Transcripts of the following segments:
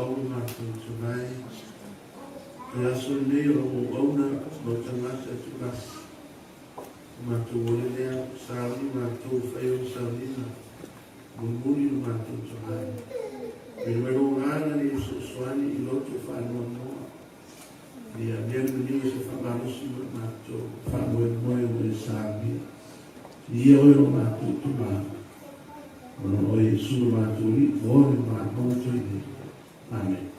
auau lo matou tugai. O le aso lenei o lou auauna ma ou tagata e tulasi. O matou ole lea, sauni matou e fai ou sauniga, mulimuli lo matou tugai. Mea mai lou agaga ina ia fesoasoani i loto faanoanoa, ina ia avea le maliu i se faamalosi mo i matou faamoemoe ua e saunia. Viia oe lo matou itumalo, ona o oe Iesu lo matou Alii ua oe ma matou nei. Amene.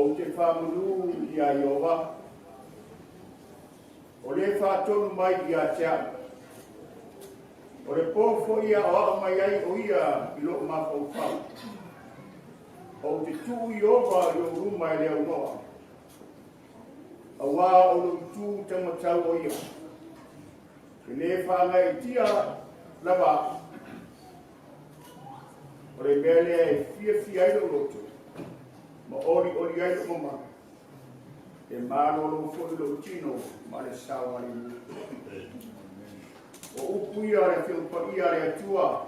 Ou te faamanu iā Ieova, o le faatonu mai ia te au. O le po foi e aoao mai ai o ia i lou mafaufau. Ou te tuu Ieova i ou luma e le aunoa, auā o lou itu taumatau o ia. E le faagaeetia lava au. O le mea lea e fiafia ai lou loto, ma olioli ai lou mamalu, e malolo foi lou tino ma le saogalemu. O upu ia o le Afioga Paia a le Atua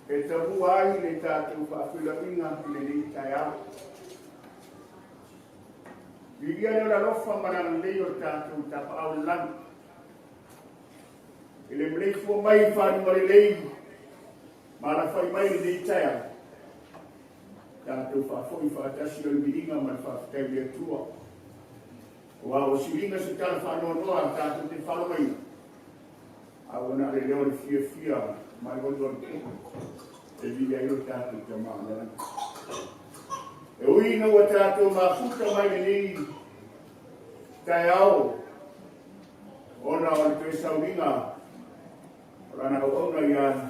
e tamua ai le tatou faafeiloaiga i lenei taeao. Viia lea o le alofa ma le agalelei o le tatou Tapaau i le lagi. I le maleifua mai i faguga lelei ma alafai mai i lenei taeao, tatou faafoi faatasi o le viiga ma le faafetai i le Atua. Aua ua siliga se tala faanoanoa tatou te faalogoina, a ua na o le leo o le fiafia ma le olioli e viia ai lo tatou Tama o le lagi. E ui ina ua tatou mafuta mai lenei taeao ona o le toe sauliga o lana auauna ia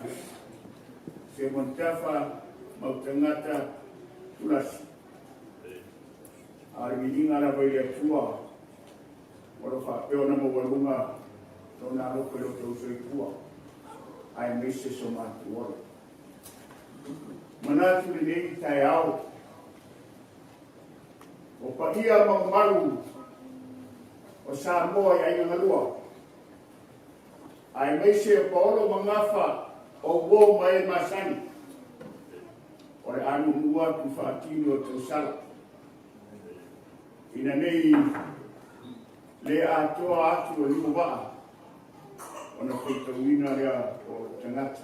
Simon Tafa Mautagata Tulasi. A o le viiga lava i le Atua o lo faapea ona maualuga lona alofa i lo outou soifua, aemaise so matou ola. Manatu lenei taeao o paia ma mamalu o Samoa i aiga galua, aemaise o paolo ma gafa o uo ma e masani, o le a nuunuu atu faatini o tausala, ina nei le atoa atu e lua vaa ona faitauina lea o tagata.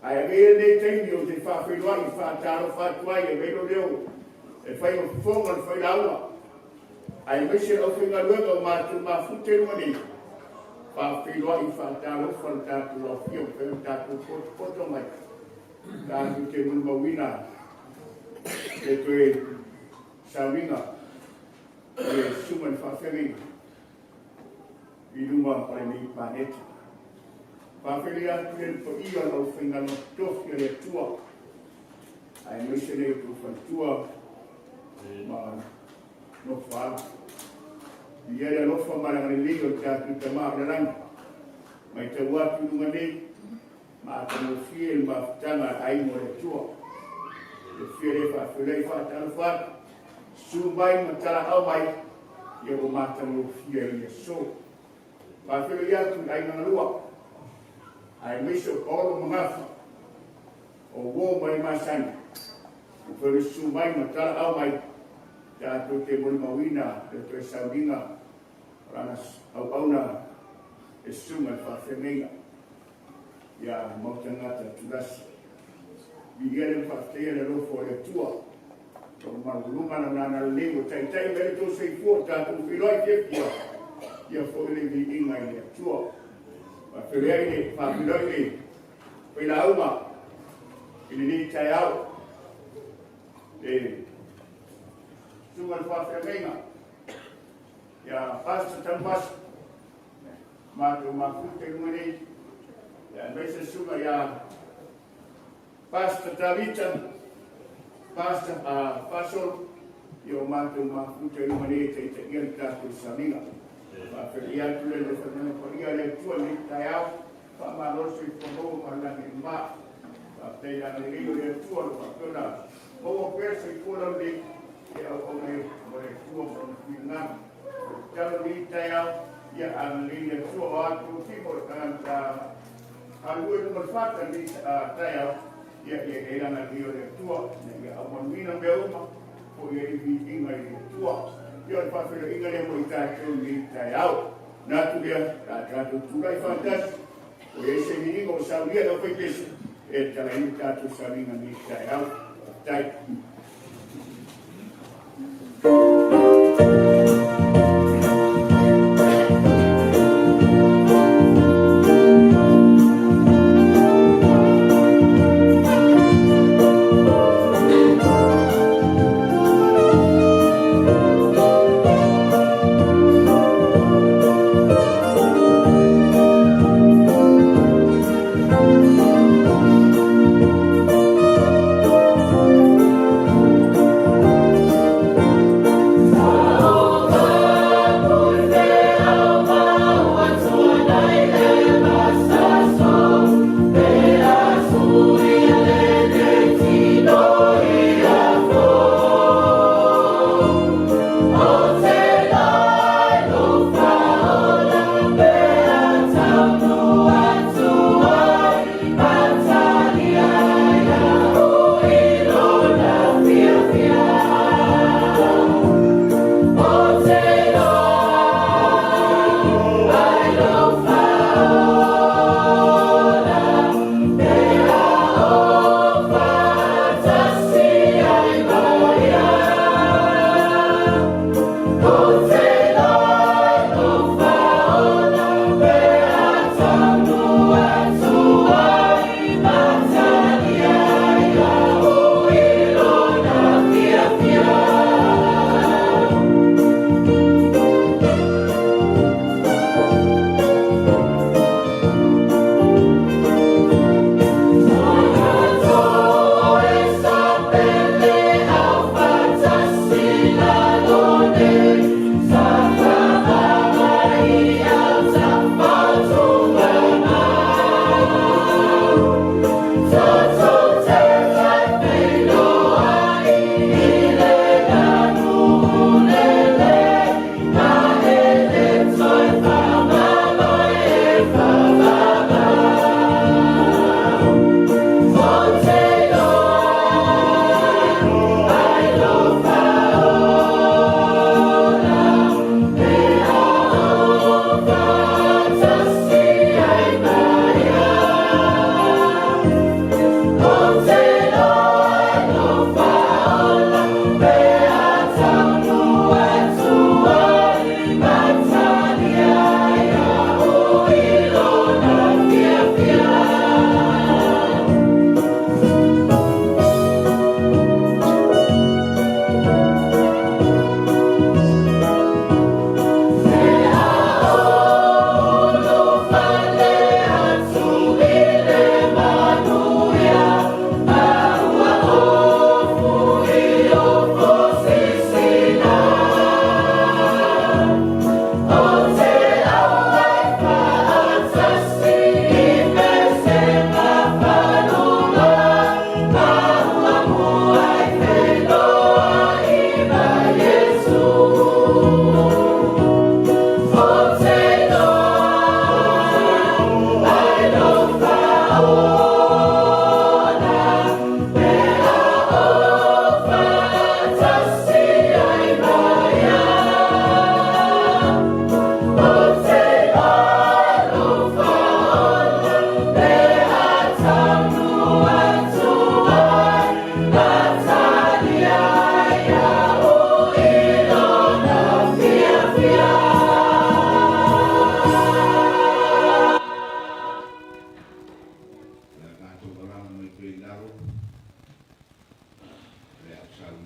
Ae avea lenei taimi ou te faafeiloai faatalofa atu ai e avea lou leo e fai ma fofoga o le failauga, aemaise le aufaigaluega o matou mafuta i luga nei, faafeiloai faatalofa le tatou afio pe le tatou potopoto mai tatou te molimauina le toe sauniga o le susuga i le faafeagaiga i luma o lenei paneta. Faafeiloai atu le paia o le aufaigaluega totofi a le Atua, aemaise le outou faletua ma nofoaga. Viia le alofa ma le agalelei o le tatou Tama o le lagi. Matau atu i luga nei, ma atagofie le mafutaga a aiga o le Atua. Le fia le faafeiloai faatalofa atu, susu mai ma talaau mai, ia ua matagofie i le aso. Faafeiloai atu i aiga galua, aemaise o paolo ma gafa, o uo ma e masani, ua fai le susu mai ma talaau mai, tatou te molimauina le toe sauniga o lana auauna e susuga i le faafeagaiga ia Mautagata Tulasi. Viia le ma faafetaia le alofa o le Atua. O malualuga na nana lelei ua taitai mai le tou soifua tatou feiloai fiafia ia foi le viiga i le Atua. Faafeiloai le faafeiloai le failauga i lenei taeao. Le susuga i le faafeagaiga ia Pastor Tanuvasa, matou mafuta i luga nei, aemaise susuga ia Pastor Tavita, Pastor Fasol, ia o matou mafuta i luga nei e taitaia le tatou sauniga. Faafeiloai atu le alofa paia le Atua i lenei taeao, faamalo le soifua maua ma le lagi e mama. Faafetai le agalelei o le Atua o lo faapea ona maua pea le soifua laulelei e auauna ai mo le Atua ma lona finagalo. O le tatalo i lenei taeao, ia agalelei le Atua o a outou tino o tagata galulue i luma o le fata i lenei taeao, ia ia i ai le agalelei o le Atua, ina ia aumanuina mea uma, foi ai le viiga i le Atua. Ia o le faafeiloaiga lea mo i tatou i lenei taeao. Manatu lea, o le a tatou tulai faatasi, ua i ai se viiga ua saunia e le aufaipese e tatalaina le tatou sauniga i lenei taeao. Faafetai.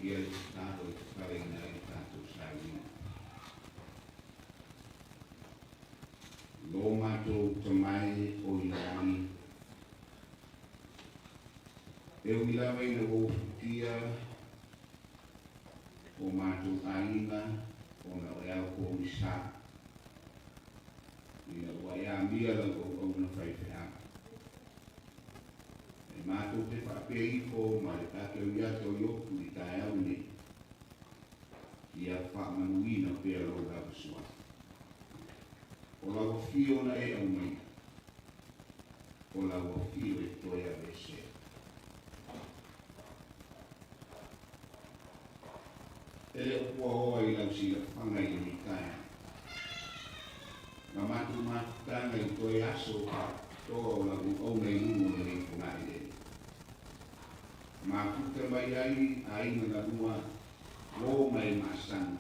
ia le tatalo e tatalaina ai le tatou sauliga. Lo matou tamae o i lagi, e ui lava ina ua ufutia o matou aiga ona o le ao pogisa, ina ua e amia lau auauna faifeau. E matou te faapea ifo ma le tatou ia tau iopu i taeao nei, ia faamanuina pea lou lava. O lau afio na e aumaia, o lau afio e toe aveesea. E le o puaoa i lau silafaga i lenei taeao. Ma matou mafutaga i toe aso faapitoa o lau auauna i luga o lenei fogaelele. Mafuta mai ai aiga galua o ma e masani,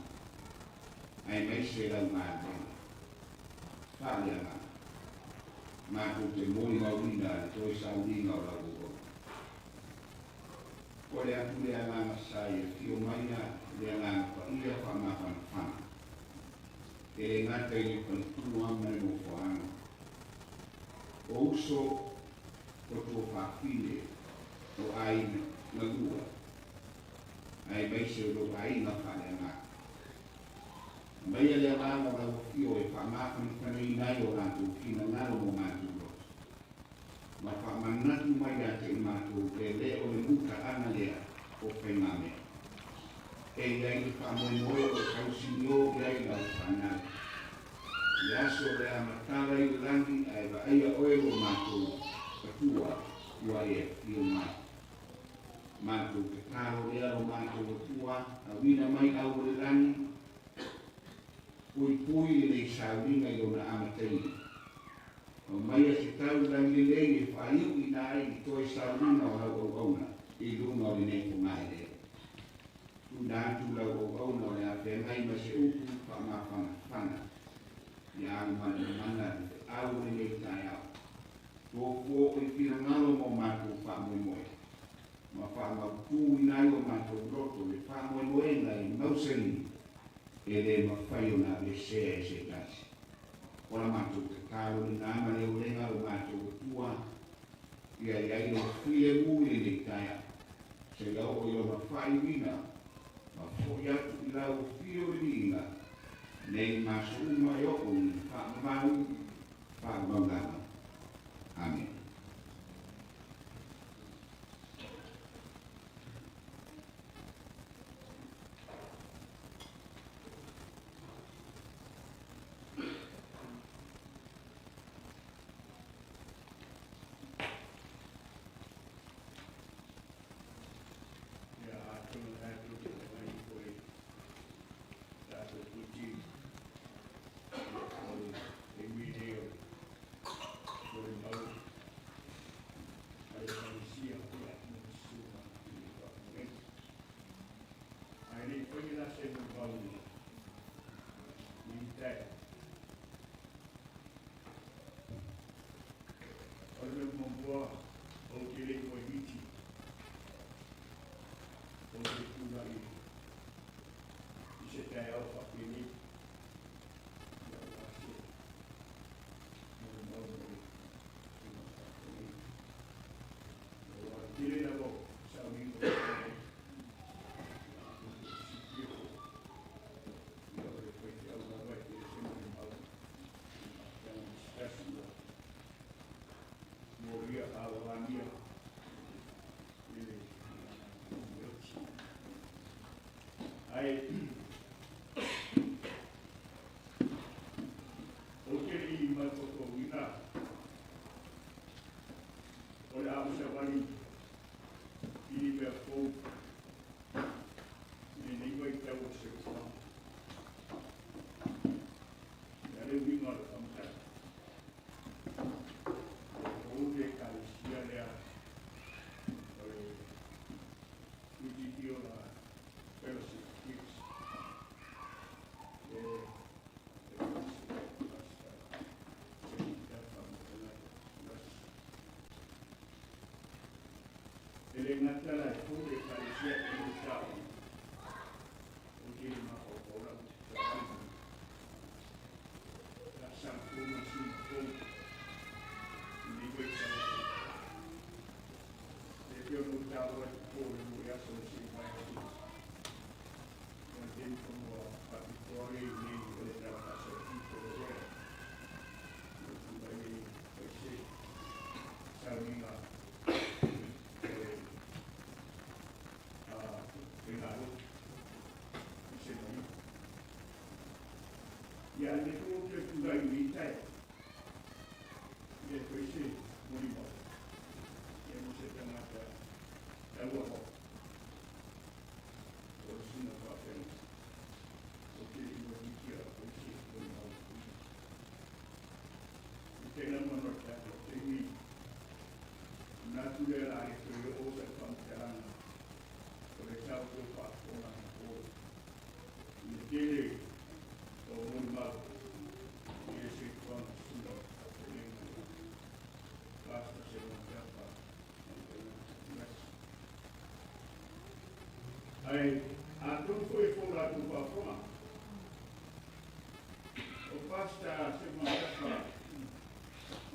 aemaise lau galuega. Faaleagaga. Matou te molimauina le toe sauliga o lau auauna. O le atu le agaga sa i afio maia le agaga paia faamafanafana. E le gata i le faletua ma le nofoaga. O uso o tuafafine o aiga galua, aemaise o lou aiga faaleagaga. Aumaia le agaga o lau afio e faamafanafanaina ai o latou finagalo ma o matou loto. Ma faamanatu mai ia te i matou e le o le mutaaga lea o faigamea. E i ai le faamoemoe o tausinio i ai lau fanau. Le aso le amatala i le lagi ae vaaia oe lo matou Atua ua e afio mai. Matou tatalo lea lo matou Atua, auina mai au o le lagi, puipui lenei sauliga i lona amataina. Aumaia se tau lagilelei e faaiuina ai i toe sauliga o lau auauna i luga o lenei fogaelele. Tuuina atu lau auauna o le a feagai ma se upu faamafanafana. Ia alu manamana le feau o lenei taeao. Tofuo o i finagalo ma o matou faamoemoe. Ma faamautuina ai o matou loto le faamoemoega e mausali e le mafai ona aveesea e se tasi. O la matou tatalo lena ma le olega o matou Atua, ia i ai lou filemu i lenei taeao. Seia oo i lona faaiuina, ma fo'i atu i lau afio le viiga, nei ma aso uma e oo i faamamalu faamau lava. Amene. Ia atonu tatou te omai ifo i tatou tuti o le taimi lenei o le molimau a le Ekalesia ma le susuga i le faafeagaiga. Ae le i faia la se molimau i lenei taeao, o le mea muamua ou te le i moemiti, ou te tulai i se taeao faapenei, ia aua se molimau mo le susuga faafeagaiga. Ua tele lava o sauliga o le silafia foi, ia o le faifeau lava e tele se molimau. Faafeagaiga se tasi ua molia auania i le oti. Ae ou te le i mafaufauina o le a ou savali i ni mea fou i lenei vaitau o le soifuaga. O le a le uiga o le faamatalaga? Ua fou le Ekalesia lea o le Tuititi o la Fellowship Church. E E le gata la e fou le Ekalesia e le tau. Tele ma o o la la sa ko ma si ko ni ko sa le pio no ta o ko le ya so si mai o o den ko mo pa ko re ni o le ta pa so ki ko le o tu ba ni o se sa ni na a e na se mai ia le ko te tu ga ni tai le ko se mo ni mo ia mo se tangata taua ho o sina whawhenga o te ingoa hiki a ko se mo ni mo i tēnā mana o te o te hui nā tūre rā e te o sa whamteranga o le tau ko whakona o i le tele o moni mau i e se tuanga suna o te lenga Pasta se mo te apa Ai, a tō foi fō la tō whakona o pasta se mo te apa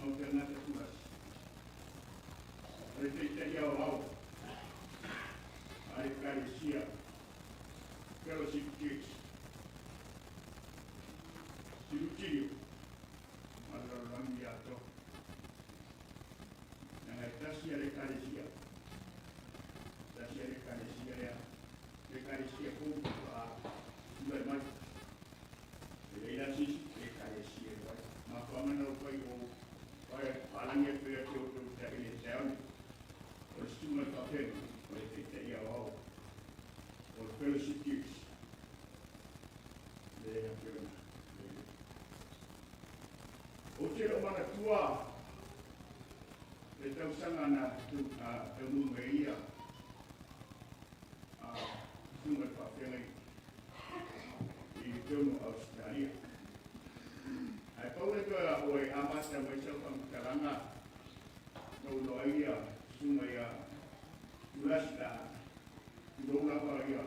o te ngata tuas. O te te iau au a le Karesia Fellowship Church Sirutilio ma le rangi ato na ngai tasi a le Karesia tasi a le Karesia ea le Karesia kou a tula mai e leila sisi le Karesia e wai ma whamana o pai o pai palangi atu ia te o te uta i le teone o le stunga le whawhena o le te te iau au o le Fellowship Church le a whiona o te o mana tua le tausanga na tau nunga ia a tunga le whawhenga i tono Australia. Ai pau le toa o e amata mai sau whamtaranga no loa ia sunga ia tulasi la lola wa ia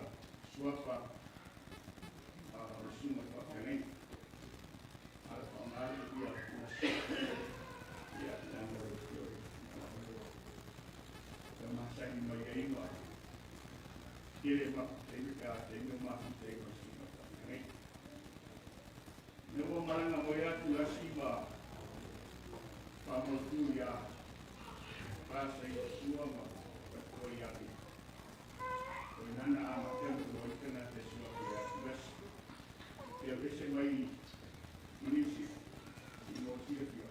suafa a o sunga le whawhenga ala whamare ia tulasi ia langa o te oi ta masani mai e ingoa tele ma te mika te mea mahu te ingoa sunga whawhenga. Me o maranga mo ia tulasi ma whamotu ia pasa i sua ma ko ia ki. O nana a matena o itana te sua ko ia tulasi. Ia vese mai inisi i mo tia tia.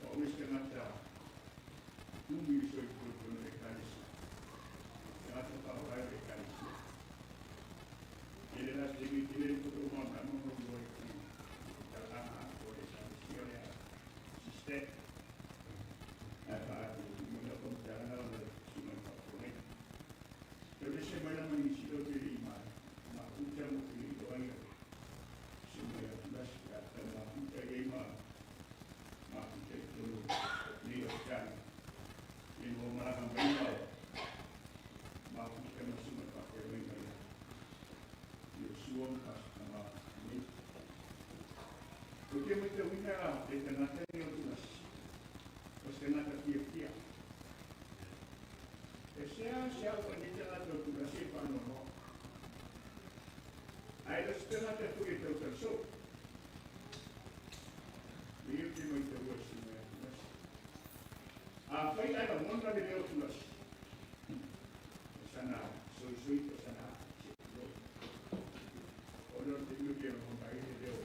O wese ngata tumi so i ko kono e kanisi. Te ata pa o e kanisi. Ele la te mi tele ko o ma mo mo mo i ki. Talanga o e kanisi o le siste. A pa mo na ko talanga o le suma pa ko ne. Te vese mai la mani si o te i ma. Ma uta mo te i o ai. Suma ia tulasi ka ta ma uta i ma. Ma uta i tolu ni o tani. I mo maranga mai mau. Ma uta ma suma pa ko mai mai. I o sua ma ma ni. O te mai te wina te tangata ni o tulasi. O se ngata fia fia. E sea sea o ni tangata o tulasi e whano no. Ai le se tangata fu e tau tau Ni o te mai te ua si mai a tulasi. A whai ai la mona le leo tulasi. O sana soi soi o sana se lo. O leo te mio ke o mai le leo.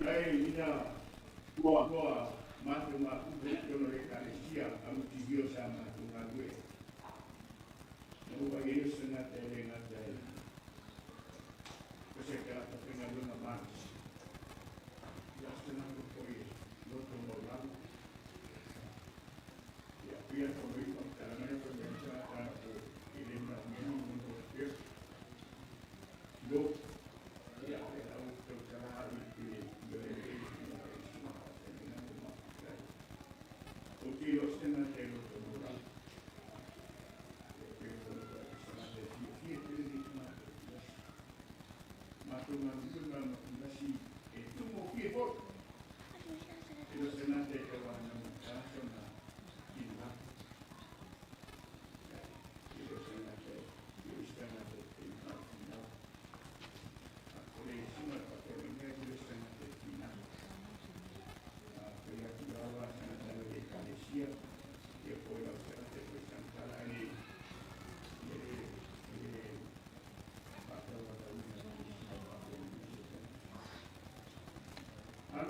Ai ina ua ua mātou ngā kupe tono e karesia a uti vio sa mātou ngā rue. Na ua i e sa ngata e le ngata e. Ko se ka ata whenga lunga mātis. Ia sa ngata ko i loto mau lalu. Ia pia tono i whamtaranga ko me sa ngata o i le mra mena mungo o pia. Lo ia e au tau taraha i te le e i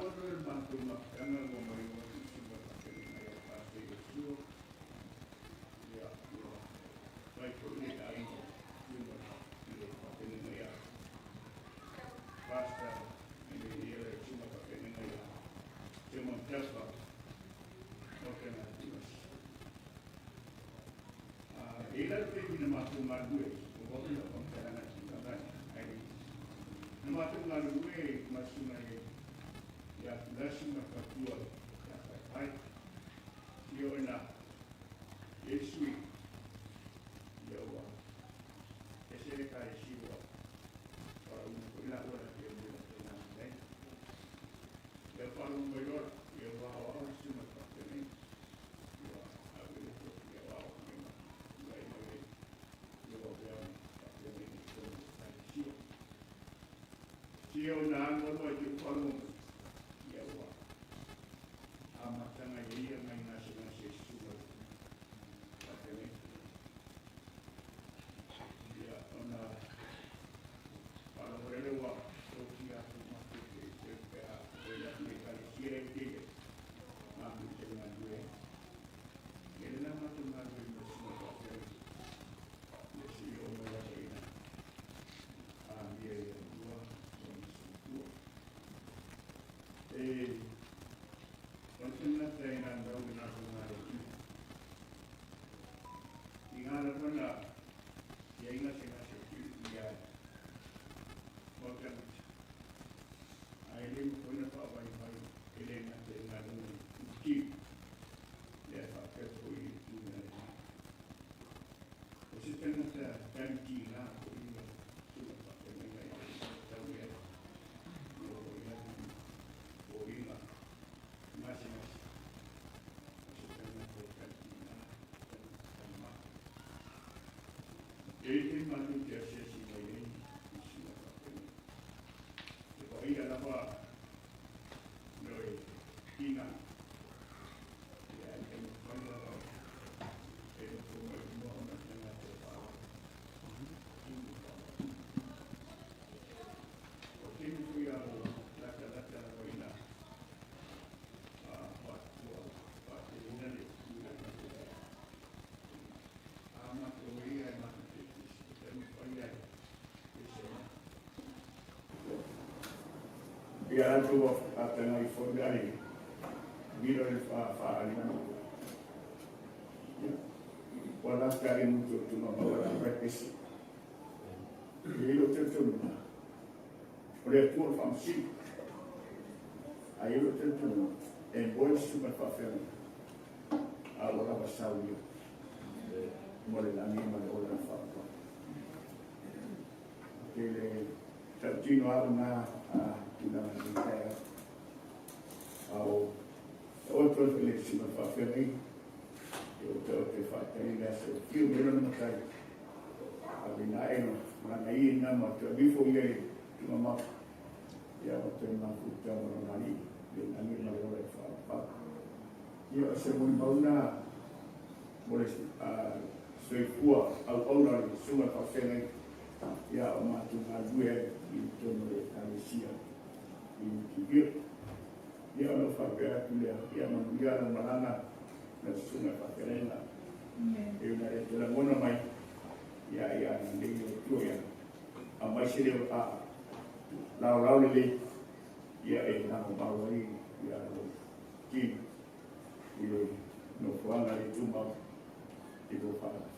ona le matou mafutaga ua mai o atu si faafeagaiga ia Pastor Iosuo, ia ua fai foi le aiga i le faafeagaiga ia Pastor Emiliela e susuga faafeagaiga ia Simon Tafa o Tenatuas. E la le taimi na matou galulue, ua oo lau faamatalaga i tulaga ai. Na matou galulue ma le susuga ia Tulasi ma le faletua ia Paepae. Ia o ina i ai sui ia ua ese le ekalesia ua faauma foi laua la te mea te nā nei. Ia faalogo mai loa ia ua aoao le susuga i le faafeagaiga. Ia ave le tofi aoao ia ma tulai mai ai ia ua avea ma faafeagaiga i totonu o le ekalesia. Sia o na alu alu ai te faalogo mai ia ua amataga ia ia ngai gasegase i susuga i faafeagaiga. Ia ona faalogo lele ua tofia atu matou te te pe a o le atu i ekalesia e te ia matou te galulue ai. Ia lena matou galulue ma le susuga i faafeagaiga. Ia seia oo mai lava ina amia i le Atua lona soifua. E o le tagata e naunau i galuega a le Atua. I ngā lava na i ai gasegase o tuutuia ai mo tagata, ae le mafai ona faavaivai e le gata i galuega i tino, lea faapea foi i le tulaga lena. O se tagata talitiga foi ia susuga faafeagaiga i le tau i ai, ua oo i ai foliga gasegase. O se tagata e talitiga, tagata talimā. E i ai matou te asiasi mai ai i susuga faafeagaiga. E vaaia lava loe tiga, ia e mafai lava e nofo mai luma ona tagata e faaaloalo, tumu faaaloalo. O taimi foi a o latalata lava ina ua faateleina le tulaga lea. A matou ia e matou te taumafai ai e se Ia latou atagai foi la le mila le faaaliga. Ia, ua lata i mutu o tuma maua la pese. E i lo talitonuga, o le Atua o le faamasino. Ae i lo talitonuga, e moe le susuga i le faafeagaiga, a ua lava sau ia mo le lagi ma le ola i faaaloalo. I le tautino au na tulaga i taeao. A o o toe le susuga i le faafeagaiga, e o te o te faatali le aso e fiu mai lona matai. Ave na e lana ia ina ma te avifo ia i tuma ia o te mafuta ma lona alii le lagi ma le ola i faaaloalo. Ia o se molimau na mo le soifua auauna o le susuga i le faafeagaiga ia o matou galulue ai i totonu o le ekalesia i Monteville. Ia ona ou faapea atu lea, ia manuia lau malaga lau susuga i le faafeagaiga. E una le te lagona mai, ia ia lelei le Atua ia aumai se leo a laolao lelei ia e lagomau ai ia lou tino i le nofoaga le tumau i lou faatali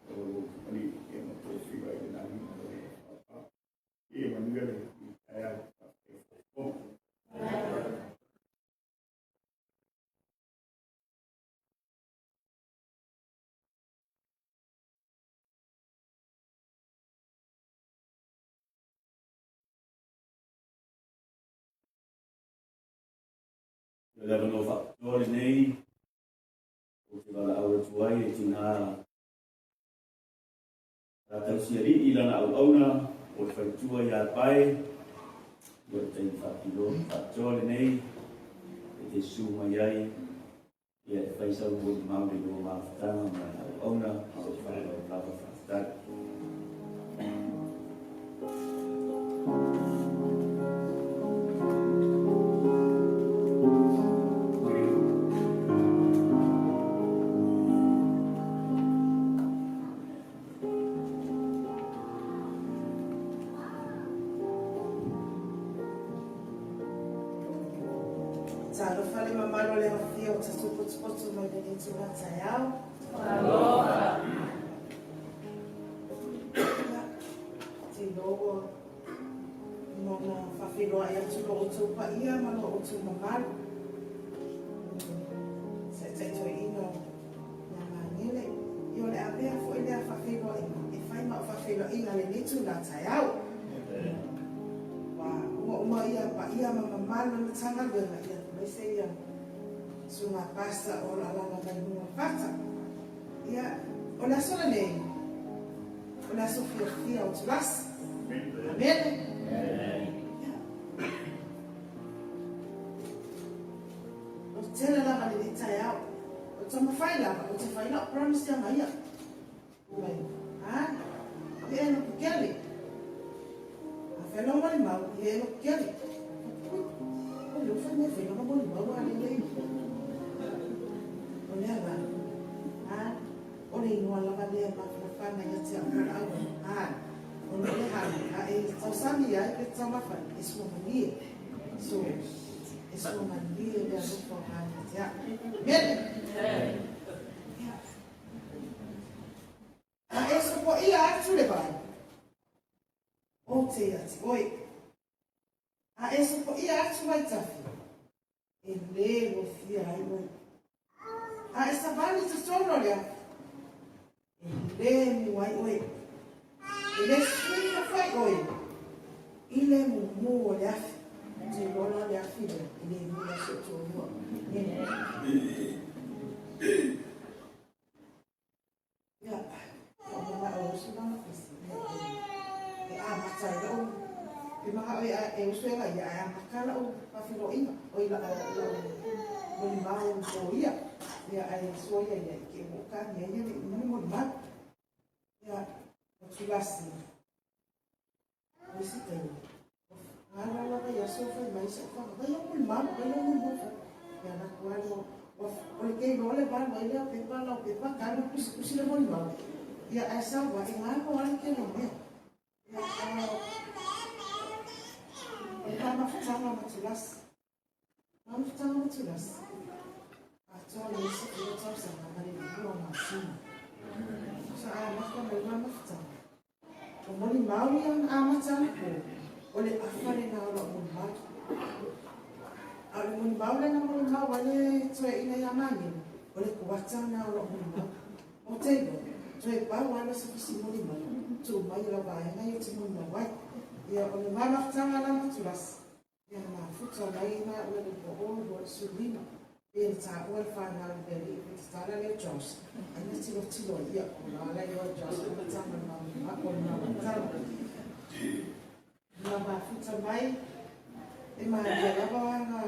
o lou alii ia ma tofia i le lagi ma le faaaloalo. Ia manuia le taeao. O le avanoa faapitoa lenei ou te valaau atu ai e tinā sa tausialii i lana auauna o le faletua ia Pae. Ia o le taimi faapitoa lenei e te susu mai ai ia e fai sau molimau i le lua mafutaga ma lana auauna. Se faaaloalo lava, faafetai. Talofa le mamalu o le aofia o tatou potopoto mai lenei itula taeao. Talofa! Ia, te iloa ua uma ona faafeiloai atu lo outou paia ma lo outou mamalu. Taitai toeaina o ia Magele. Ia o le avea foi lea faafeiloaiga e fai ma o faafeiloaiga lenei itula taeao. Ua uma uma ia paia ma mamalu o le Matagaluega, ia aemaise ia susuga pasta o lo alaala mai luga o fata. Ia, o le aso lenei, o le aso fiafia o Tulasi. Amene. Ia. O tele lava lenei taeao. O taumafai lava, o te fai lau promise ia mai ia. Mai, a, e e no kele. A whai lau mali mau, e e no kele. O le uwhai me whai lau mali mau a le lei. O lea la, a, o le ingoa lava lea mafalafana ia te au kala au, a, o le hana, a e tausami ai pe taumafai, e sua malie. So, e sua malie le alofa o ngā te au. Mene! Yeah. A e sopoia atu le vai, o te ia te oe. A e sopoia atu vaitafi, e lē lofia ai oe. A e savali i totonu o le afi, e lē mu ai oe. E lē sui fai oe i le mumu o le afi. Te iloa la le afi lea, e lē mu ai so o tolua. Ia, o mana o usu lana pesi. E amata ai lau, e maha o e usu e ia, e amata lau pafiloiga, o i lau molimau o ia. Ia, ai sua ia ia, i ke mo ka ia ia le mani molimau. Ia, o tulasi. O isi taimi. Ngā lava ia so fai mai sa fa. Vai o molimau, vai o molimau fa. Ia na ku alo o le ke lo le valu ai lea pepa lau pepa ka no kusi kusi le molimau. Ia ai sa wa e ngā no ale ke lo mea. Ia a o le mafutanga ma tulasi. Mafutanga ma tulasi. A toa le isi o tausaga ma le lua masina. Sa a maka mai ma mafutanga. O molimau ia na amata anapo, o le afa lena o lau molimau. A o le molimau lea na molimau ai le toeaina ia Magele, o le kuata lena o lau molimau. O te iloa, toe pau lava se fusi molimau, tuu mai i lau vaega ia ou te molimau ai. Ia, o le mamafutaga la ma Tulasi, Ia mafuta mai na ua le 2015 pe na taua le whanau le alii pe tatala leo Josh ai na tilo tilo ia o la la ia Josh o tama ma ma o na tama na mafuta mai e malia lava na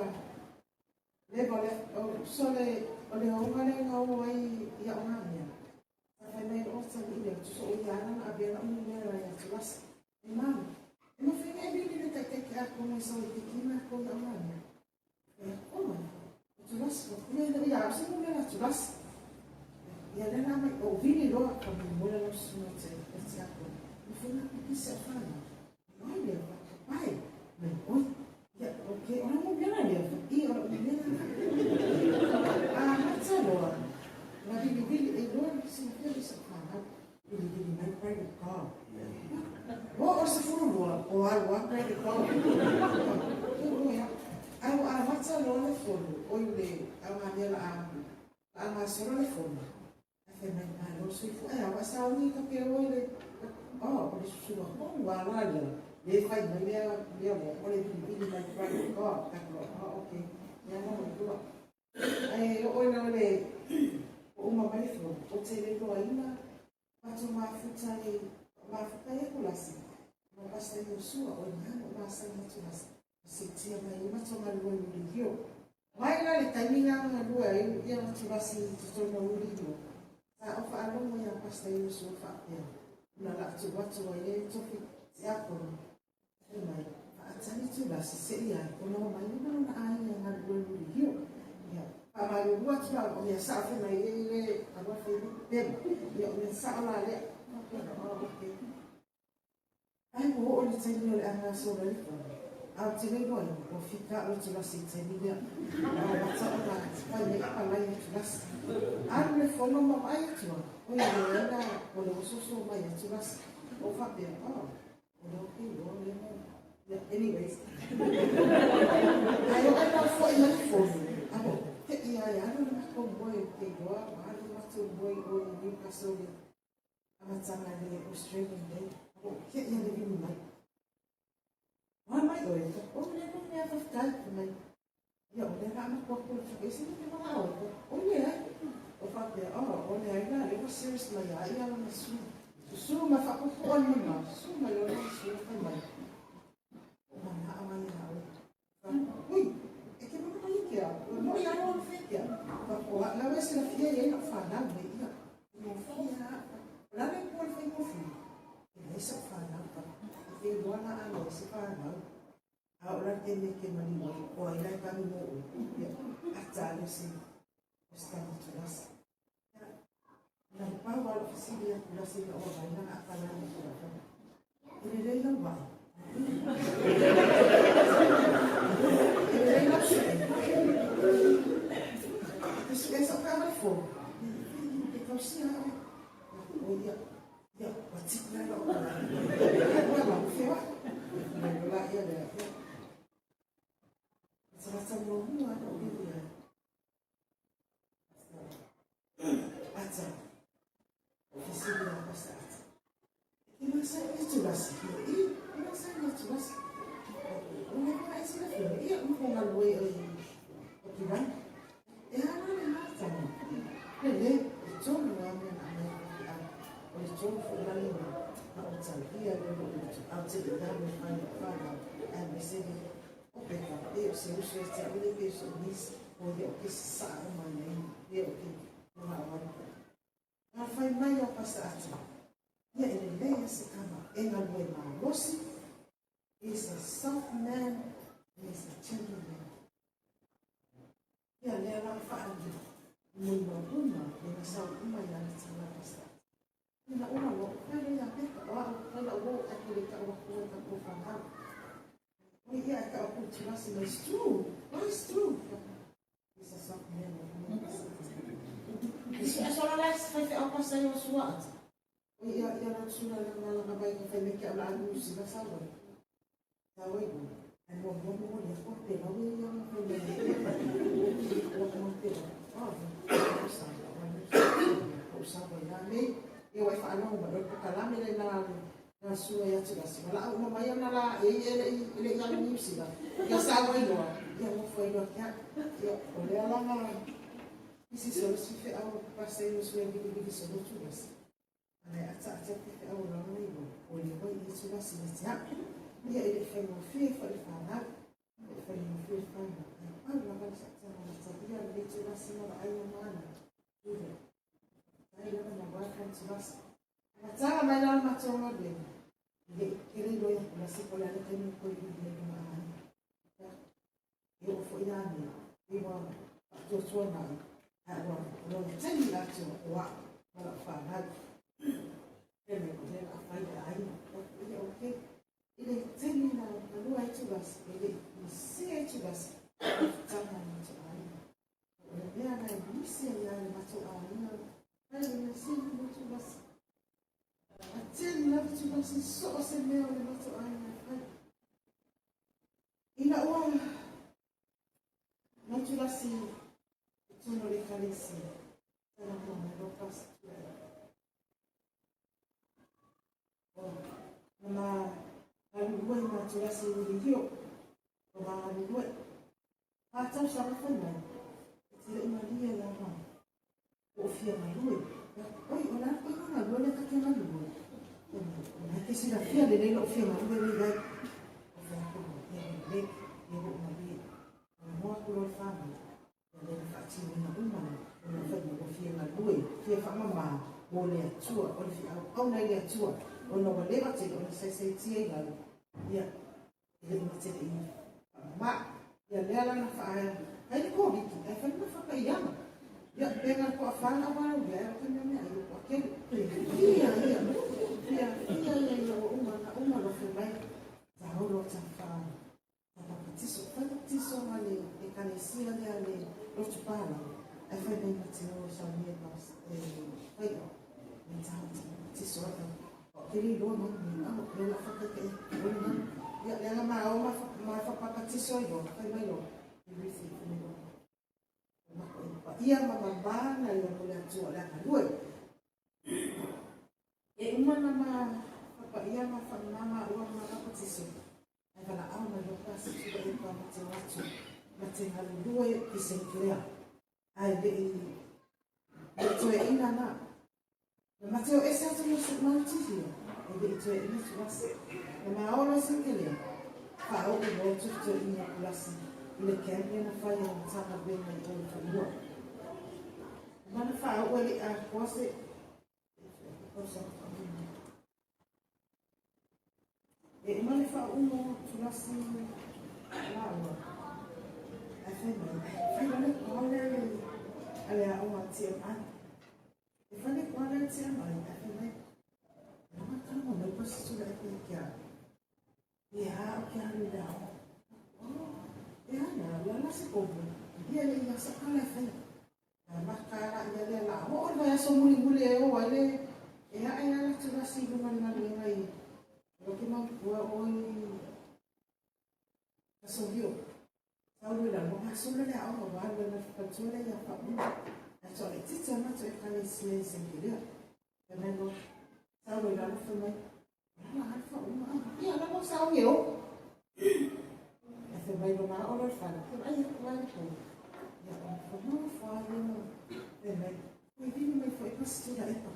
le o le o so le o le honga le nga o ai ia o ngā mea. Ta whai mai o ta i le tuso o ia ana a bea na umi mea ia tulasa. E mama, e ma whainga e bili le taitai ke a komo i sa o i te kina ko ia o ngā mea. E koma, o tulasa, o kule ina ia au se mo mea la tulasa. Ia le la mai, o vili loa ka mo mola lau suna te, e te ako. Me whainga pipisi a whanau. Mai lea, pai, mai oi. Ia, ok, o la mo mea la lea, i o la mo mea la. A mata loa, na vili vili e loa sina pia sa whanau. Vili vili mai private car. O o se furu loa, o alu a private car. O ia, ai o a mata loa le fono, o i le, au ngā mea la a, a ngā solo le fono. A fai mai malo soifua, e awa sauni ka pe o le, o, o le susua, o ua la lea, le fai mai lea, lea mo, o le vili vili mai private car. Ka ko, o, ok, ia mo mo lua. Ai, o oi na le, o uma mai le fono, o te le loa ina, mato mafuta i, mafuta i aku lasi, ma pasta i usua, o ina, o masa i atu lasi. Se tia mai, mato ngā lua i uri hio. Mai la le taimi ngā ngā lua i ia atu lasi i totonu o uri hio. Sa o whaalongo ia pasta i usua whaapea. Una la atu watu ai le tofi te akono. E mai, whaatani tu lasi se ia, o no mai ni mana na ai ia ngā lua i uri hio. Ia, whaamaru atu la, o mea sa awhi mai e le awa whai pema. Ia, o mea sa o la lea. Whapea, o, ok. Ai, o o le taimi o le anga so le fono. Ae ou te le iloa ina ua fika au i Tulasi i le taimi lea. Na amata ona fai ai apalai a Tulasi. Alu le fono ma vaai atu au, oi e leai la o le ososo mai a Tulasi. Ou faapea, oh, o lea ou te iloa lea mea. Yeah, anyways. Ae oo ina foi mai le fono, a ua ou tei lava e alu le matou moe ou te iloa ua alu le matou moe i o i Newcastle i le amataga i le Australian Day. A ua ou tei lava i le vili mai. Oa mai oe, o le le mea faafetai, fai mai, ia o lea la a matou atu le whakaese ni te wanga oe, o leai. O faapea, oh, o leai la, lea ua serious mai a ia lana su. Susu ma whapupu ai mai ma, susu mai lona su fai mai. O mana a mai a oe. Ui, e ke mana mai ke a, o mo ia roa whai ke a. O a lau e se la fia ia ina whanau me ia. O fia, o la le po le whai mo fia. E leai sa'u fanau ka i te iloa la a leai se fanau a o la le taimi e te maliu ai o ai la e tanu mo oe ia ata ale o se o se tama tulasi ia na le pau a lou fesili ia tulasi ina ua vai lana apalai ma tulafono e lelei lau vaai e lelei lau su'e e su'e sa'u taavale fou e tausia oe o ia Ia, ua tipu ai lou Ua lau feoai. Mai loa laia lea, ia. Matamata muamua na ou vili ai. Ata. O fesili a Pastor Ata. E te masani e tulasi. I, e masani e tulasi. O le mea e silafia, ia, ma ko galue o i o Kirani. E ala le matana. Lelei, e tolu lava mea na aumai e faifeau. O le tolu foi la lena na ou talia ai lou loto ae ou te le i alu e fai lau fanau aemaise le o Peka e o se uso ia te au le pei o so'u niece o ia ou te sasaa uma ai ai lea ou te manao ai. Na fai mai a Pastor Ata, ia e lelei a se tama e galue malosi, he's a soft man and he's a gentleman. Ia lea la whaangi, mui ma uma, me nga sau uma i ana tanga pasta. Ia na uma lo, whai le ia peka, o au, whai la o a ke le ka o aku ka ko whanau. O ia a ka o ku tulasi, but it's true, but it's true. It's a soft man, Isi aso la la whai whai au pasta i o sua ata. O ia ia la tsula la la la mai ka whai me ke au la alu si la sa Tau iho, hei hoa momomoni a koe pera oe i ana whai mai o aku mau pera. Ah, o sa ia wai o sa wai la nei. Ia wai whaanau mai o pokalame le na na sua ia atu lasi. Wala au mama ia na la e e le i le i alu New Zealand. Ia sa wai loa. Ia mo whai loa kia. Ia o lea la nga isi so si fe au pasa i sua vili vili so tu lasi. Ana e ataata te wheau o lana iwa, o le wai i atu lasi me te aʻu. Ia e le whaingofie whai le whanau, e le whaingofie le whanau. Ai pau lava le whaatanga na talia le tu lasi ma vaai o mana. Ure. Tai lava na welcome to lasi. Ana tanga mai lana matonga le. Le kere loia ko lasi ko le ale taimi ko i le lunga ai. E oo foi a mea, e ua faatuatua mai, ae ua lona taimi atoa o a'u ma la'u fanau. Fai mai o lea o le a fai le aiga. Ia okay. I le taimi na galua ai Tulasi, e le i masia ai Tulasi, i fitaga le matou aiga. O le mea na e misi ai lava le matou aiga, fai le mea sili mo Tulasi. A tele lava Tulasi, so o se mea o le matou aiga e fai. Ina ua matulasi i totonu o le ekalesia, talanoa mai loa pastor. O, na ma galulue i matulasi i Wilihio, o ma galulue. Whā tausaga whai mai, e te rei malie lava, o fia galue. Oi, o la koe nga galue le take galue. O la ke silafia lelei lou fia galue le iai. O fai atu loa, ia lelei, ia lou malie. Talanoa atu loa le whanau, ia lea na faatinoina uma le ona fai mai ua fia galue, fia faamama mo le Atua, o le fiauauna i le Atua, ona ua leva tele ona saisaitia i lalo, ia, e le i mate le i faamama. Ia lea la na faa, ai le Koviti, ai fai ma whakaiana. Ia, pena le koa whana wau, ia, e o te mea mea, ai o koa kele. Ia, ia, ia, ia, ia, ia, ua uma, na uma lofe mai, tāolo ta wha, papatiso ma le ekalesia lea le lotu palau. Ae fai mai ma te o e saunia e fai o. Me tā te papatiso ai. O te li loa mai ni au, le la whakaike e, o le nanu. Ia, le anga maa o ma whakapapatiso ai loa, fai mai loa. I ruthi, fai mai loa. O mako e pa ia ma mambana ia mo le atua le anga lue. E uma na ma whapa ia ma whanumama ua ma papatiso. Ae valaau mai loa pasitula e pa ma te o atu. Ma te galulue i Sinclair. Ae le i le toeaina na. Na mate o ese atu ma Tihia, e le i toeaina Tulasi. Na maolo e Sinclair, faaoo loa toetoeaina Tulasi i le camp lea na fai e le Matagaluega i o i Falua. Na mana faaoo e le i atoa se tausaga faamuamua. E uma le faauuga o Tulasi laua, ae fai mai, fai loa le call lea a le aoga TMI. E fai le call lea a le TMI, ae fai mai, Lama tago mai pasitula e pe kia. E a o ke alu i le aoga. Oh, e ana, la la se kovu. Ia le ia sa kala e fai. A maka la ia lea la oo le vaiaso mulimuli e oo ai le e ae ala Tulasi i luga le galuega i Loke mau pua oe Aso hio. Sau le lalo gasolo le aoga ua alu ai ma le faletua lea ia Faaumu. Ae toa laitiiti lava matou ekalesia i Senkelea. Fai mai loa, sau loa i lalo fai mai, o la la alu Faaumu a. Ia la ua sau e o. Ae fai mai loa ma oo loa i le fale, fai mai, ai atu ai le pou. Ia ona fanofo lava lea ma fai mai, oi vili mai foi pasitula epa.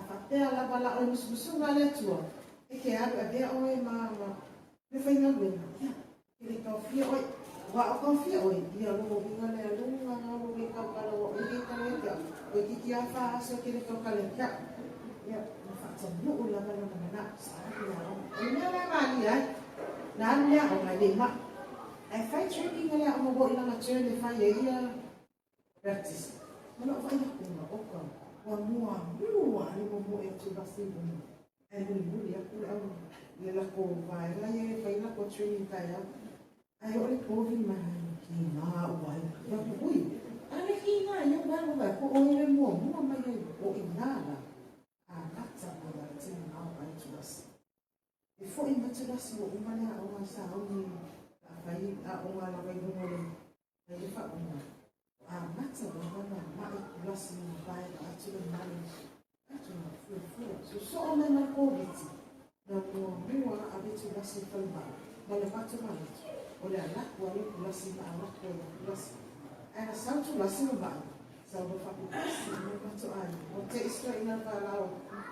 Faapea lava la o le musumusuga a le Atua, e te alu e avea oe ma mea faigaluega, ia, e le taofia oe. Ua o taofia oe, ia lou uiga lea luga na lou le taukala ua oe le tala ia te au, oe titi a fa aso e te le taukala ia te au. Ia, na faataunuu lava lona manao, sa alu le aoga. O le mea la e malie ai, na alu le aoga e le mai. Ae fai training a le aoga ua oo i lana turn e fai ai ia Baptist. Ma lou vaai aku ma oka, ua muamua le momoe atu lasi i luma. Ae mulimuli aku le au i le lako vaega ia e fai lako training taeao. Ae oo le povi mai ai ki ngā ua ai. Ia ku ui, ale ki ngā ia ua ua ko oe le muamua mai ai o i ngā la. A mata mai la te ngā ai tulasi. E foi mai tulasi ua uma le aoga sa auni a fai aoga lava i luga o le mai le faauga. Amata lava na maʻi tulasi ma vaega atu le malu atu na fuafua. Sosoo mai ma le Koviti na muamua ave tulasi i falemai ma le mato manatu o le alaku ale tulasi ma alaku ai tulasi. Ae na sau tulasi ma maʻi sau loa faapipasi ma le mato ai. O te istoaina le valao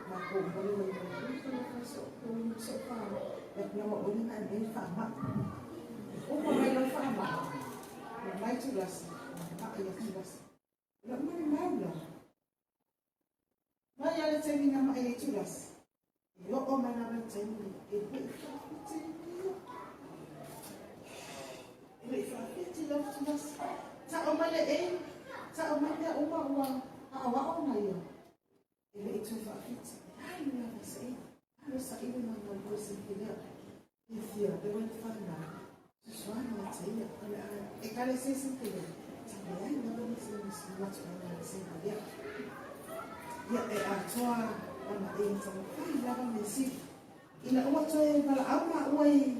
ma kou mole mai mai ui ka lofa so ko so fa ya ku lama ole na me faamaʻi. Uma mai loa le faamaʻi ma mai tulasi ma maʻi ia tulasi. O lau male mau la. Mai a le taimi na maʻi ai tulasi. E oo mai lava le taimi e le i faafiti ia. E le i faafiti lava tulasi. Tao mai le e, tao mai mea uma ua aoao na ia. E le i toe faafiti. E alu lava i saili. Alu e saili ma galue Sinclair. Fiafia le wai whanau. Susuana ia te ia. O le a ekalesia Sinclair. Tau leai lava nisi matu ai na Sinclair. Ia e atoa ana e taumafai lava mea sili. Ina ua toe valaau maua i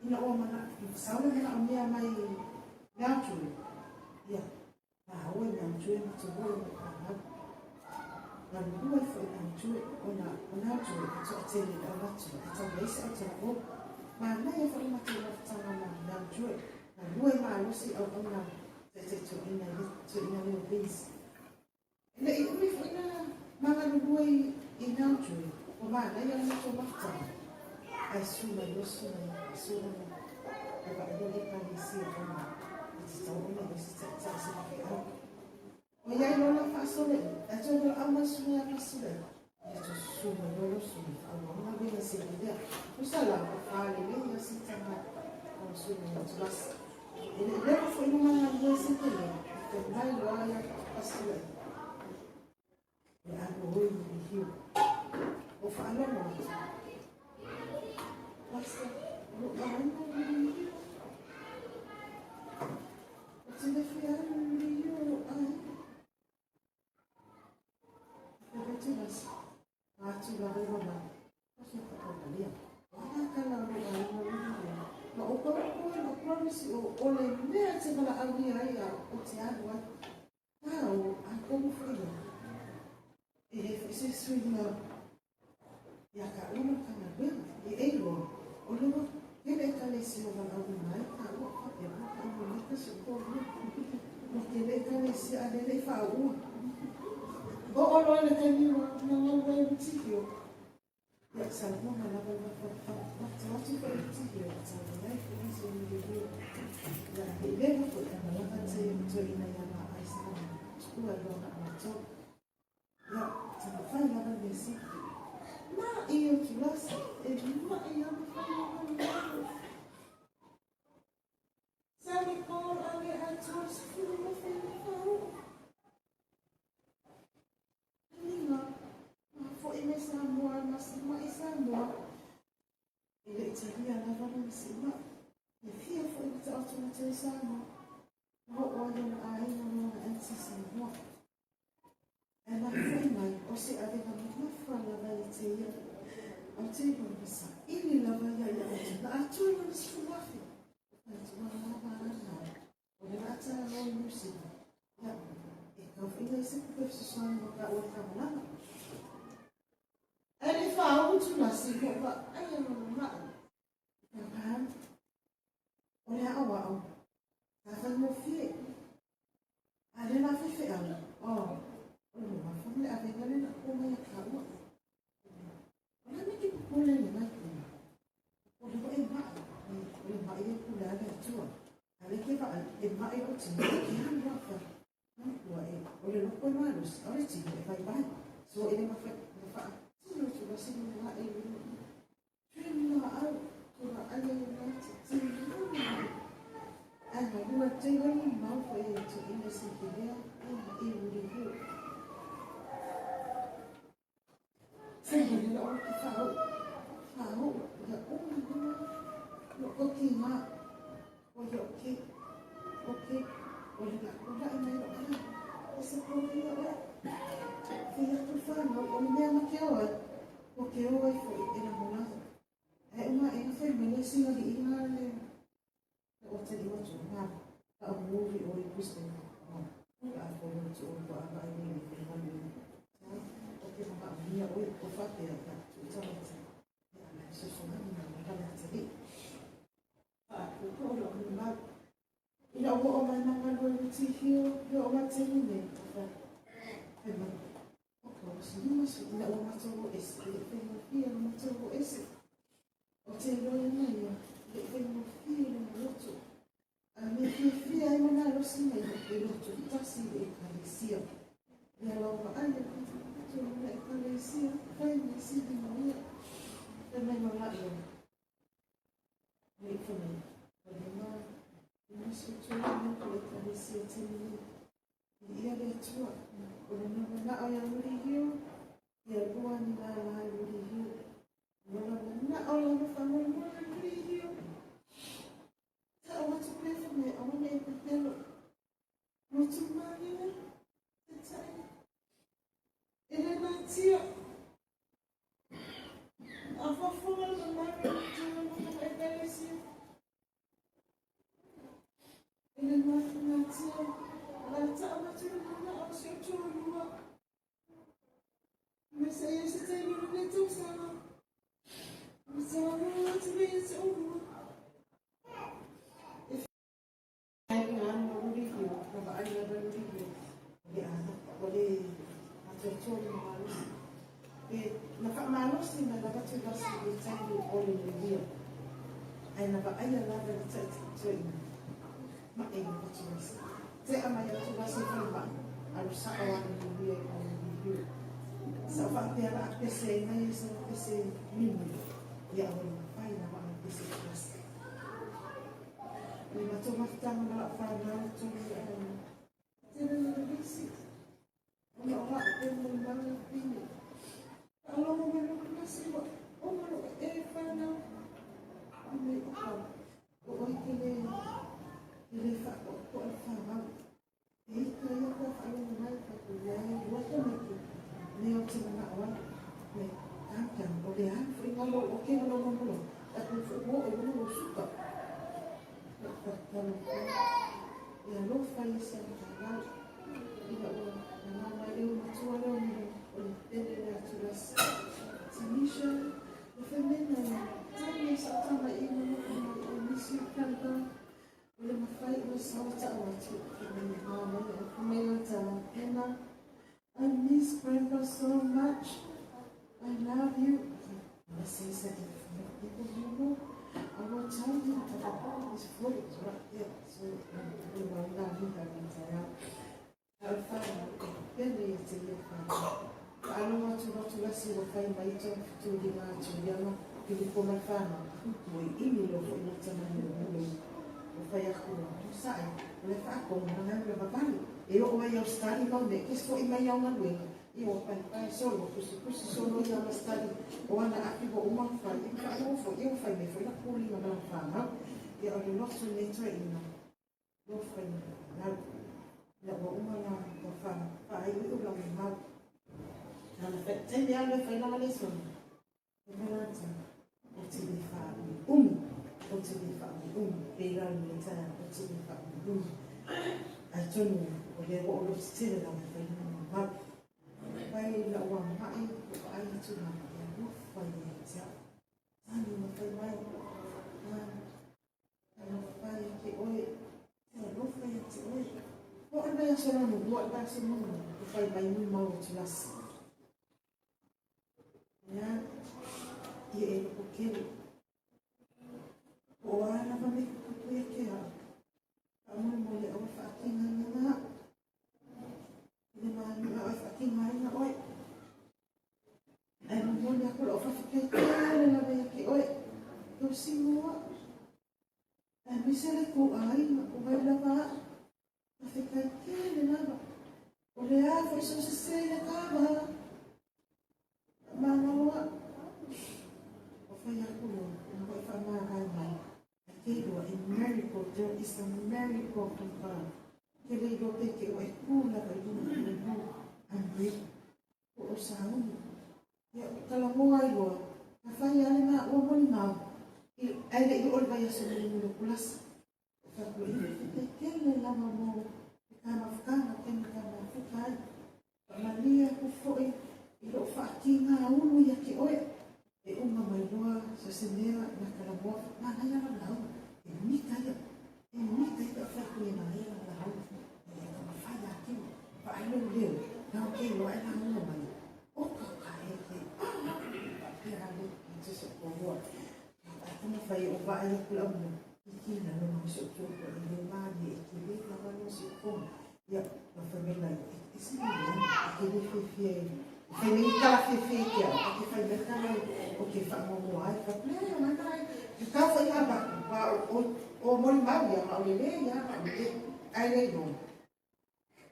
ina ua mana sau le manaomia mai Mountjoy. Ia, maua i Mountjoy ma te hoe ma whanau. Galulue ai foi Mountjoy ona o Mountjoy e toatele le au atu e tau leai se autala o. Manaia foi le matou mafutaga ma Mountjoy. Galue malosi auauna taitai toeaina i le toeaina lea o Vince. E le i umi foi na magalulue i Mountjoy, ua manaia le matou mafutaga. Ae su mai loa su mai sulaga e vaaia le ekalesia ona e tatau ona i ai se taitai se faifeau. Pasule, e te wala au mai sune a Pasule. E te susu mai lolo sune, au au nga vena se lea. Usa la, o whaale le ia si tanga o sune o tulasi. E le leo fo inu mga lua se te lea, e te mai loa ia Pasule. E alu oi ni hiu. O whaalogo atu. Pastor, o aina ni hiu. O te le whia ni hiu o aina. E te lasi. Atu la rewa la. O se whakapalia. O ana kala o aina ni hiu. Ma o kau koe o promise o o le mea te wala au ni ai a o te alu ai. Tā o a komu whaia. E he whaise suinga ia ka ulu ka ngā wera. E eiro. O lewa, kele e kale si o wala au mai, ka ua whapea mo ka ua mai ka si o ua. Mo kele e kale si a lele i wha ua. O o loa le taimi wa ngā ngā wai tihio. Ia sa mo ngā lava lava wha watu wha i tihio. Sa mo ngai wha i se ni le Ia e lewa fo i ana lava te to ina ia ngā ai sa ngā tukua loa ngā mātou. Ia, ta whai lava me si. Ma i o tulasi, e ma i ama whai lava me lava. Sa le kōr a le atua sifuru mo whai le whau. Ninga, ma fo i me Samoa, ma si ma i Samoa. E le Italia lava na si ma. E fia fo i te atu na te Samoa. Ma o ai na aina no na anti Samoa. E ma fo i mai, o se avega mamafa lava i te ia. O te iwa sa ili lava ia ia o te na atu na sifuafi. O te lava ana. O le ata no i New. Ia, e kau whina i se kupe fesoasoani mo ka ua kamalama. E le wha o tu nasi mo pa ai ano no mai. Ka pā, o le au au. Ka whai mo fie. A le la whai whai au. O, o le ma whamle a venga le na ko mai a ka ua. O le me ki pupole le mai kuna. O le e mai. O le mai e kula le atua. A le ke va e mai o tini. Ke hanu waka. Ua e, o le loko e malus, o le tini e vai vai. So e le mawhai, mawha, tino tu wasi ni ngā e ni. Tui ni ngā au, tu ngā ai e ngā te tini ngā. Ai ngā lua te wani mau fo e tu ina si ki lea, e ngā e uri hiu. Sai ngā nila o ki whao, whao, ia o ngā lua, no o ki ngā, o ia o ke, o ke, o le ngā kura e mai o ana, o se pō ia oe. Whia atu whānau, o le mea ma ke oe, o ke oe fo i e na. E uma e ngā whai mele singa li inga le o te iwa tu ngā, ka o movie o i Brisbane. O a fo le tu o pa a ai ni le ngā le. O ke mga mia oe, o whapea ia tu tawata. Ia ana so so ngā ngā ngā ngā te li. A ko ko o le mau. Ina o o mai mga lua i tihio, ia o mai te ni o wha. He mai. O ka o si nima su ina o matou o ese, e whai mo fia o matou o ese. O te loia mai ia, e whai mo fia le mo loto. A me fia fia ai mana rosi mai e loto tasi e kalesia. Ia lau ma ai e kutu kutu na e kalesia, whai me si di mo ia. E mai ma la ia. Me i whanau. O le ma, e maso tō mai ko e kalesia te ni. I ia le atua. O le nama na o ia muri hiu, ia lua ni ngā lai muri hiu. O le nama na o lana whanau mo ia muri hiu. Ta o atu pē whanau, a wana e pepelo. Motu mānina, te tai. E le nā tia. A whafonga na mara o te mana e kalesia. E le nā tia. La ta o atu le mana o se o tō lua. Me sa ia se te lulu le tausanga. Me sa lulu atu le ia te o lua. E whai ngā no ruri hiu, na wa ai lava ruri hiu. O le ana, o le atoatoa le malosi. E na wha malosi na lava tu lasi le taimi o le le Ai na wa ai lava le tai te ina. Ma e na tu lasi. Te ama ia tu lasi whai ma. Alu sa'o lava i le i le Sa ou faapea la a pese ai mai sa pese mimi ia aua le mafai lava ona pese i tulasi. Le matou mafutaga ma la'u fanau tonu ia ae tele le vevesi ona o la'u e molimau le pine. Faalogo mai loa tulasi ua uma lo'u ee fanau. Fai mai oka o oe te le te le faakoakoa le fanau. E ita ia pe a faalogo mai tatou leai lua tamaiti mea ou te manao ai me calm down o le a foi na lou oke ma lou mamola tatou foi ua oo i luga lou suka lou tatalo e alofa ia sa fanau ina ua manao mai leo matua leo me o le pele le atu las Tanisha le femena ia tani sa tama i mo mo o misi kanta O le mafai ona sao ta'u atu i le mama mai a mai la tala Emma I miss grandpa so much I love you I say something for people you know I will tell you about this photos right there so we will not be having A o le whanau e pele ia te ia whanau. Faalogo atu loa tulasi ua fai mai tonu fetuliga atu i ana pilipo ma le whanau ua i imi loa foi na tama nei o Mulei. Ua fai aku loa, Tusae, o le whaakona na ngai o le vavale e oo ai au study mau mea kes foi mai au galuega ia ua paepae solo tusitusi solo ia ana study o ana api ua uma ona fai ia ma faalogo foi ia ua fai mai foi la puliga ma lana whanau ia o le loto nei toeaina Alofa i lau, ina ua uma la ua wha, whaaiuiu lau mau. Nana whai, taimi alu e whai langa lesona. E mai lata, o te le wha umi umi, o te le wha umi umi, pe rau le taea, o te le wha umi umi. Ai tonu, o lea ua o lo te tele lau e whai langa mau. Pai lau a mai, o ai atu la, e alofa i e te au. Tani ma whai mai, Alofa ia te oe, te alofa ia te oe. O ai mai aso lanu, o ai mai aso manu, o whai mai nui mau o tulasi. Ia, ia e loko kele. O a lava me kupu ia ke au. Ka moe mo le awa whaakinga nga ngā. I le mānu a oe whaakinga ai nga oe. Ae momoli aku la'u faafetai tele lava ia te oe, tausiga aemaise le tou aiga o ai lava a'u. Faafetai tele lava. O le a foi sou sesē i le kava? Faamagalo a'u. Ua fai aku loa ina ua e faamavae mai. I tell you a miracle, there is a miracle from God. Ke le iloa pe te ua e kū lava i luga o le mau. I'm ready. Po o sauni. Ia, talanoa ai loa, na fai lava le maua molimau, i, ae le i oo le vaiaso mulimuli o kulasa. O faapea, ia, faafetai tele lava mo le ta mafutaga taimi ta mafuta ai. Faamalie aku foi i lou faatiga ulu ia te oe. E uma mai loa so se mea na talanoa, manaia lau lauga, e mita ia, e mita ia pe a fai atu e manaia lau lauga. E taumafai atili, vaai lou leo, na o ke iloa e lauga mai, oka oka e ke, ah, faapea le se o koa. Ae taumafai e ou vaai atu lau mea, iki na lona o si ou tuatua e le malie e tele lava lona si ou kona. Ia, ma fai mai lai, e se le leaga, e te le fiafia e fai mai ni tala fiafia i te au, e te fai mai tala o te faamuamua ai, fai atu, leai, o lana ai, e tau foi ngā baku, wā o, o, o molimau ia, ma o le le ia, ma o le le, ae le iloa.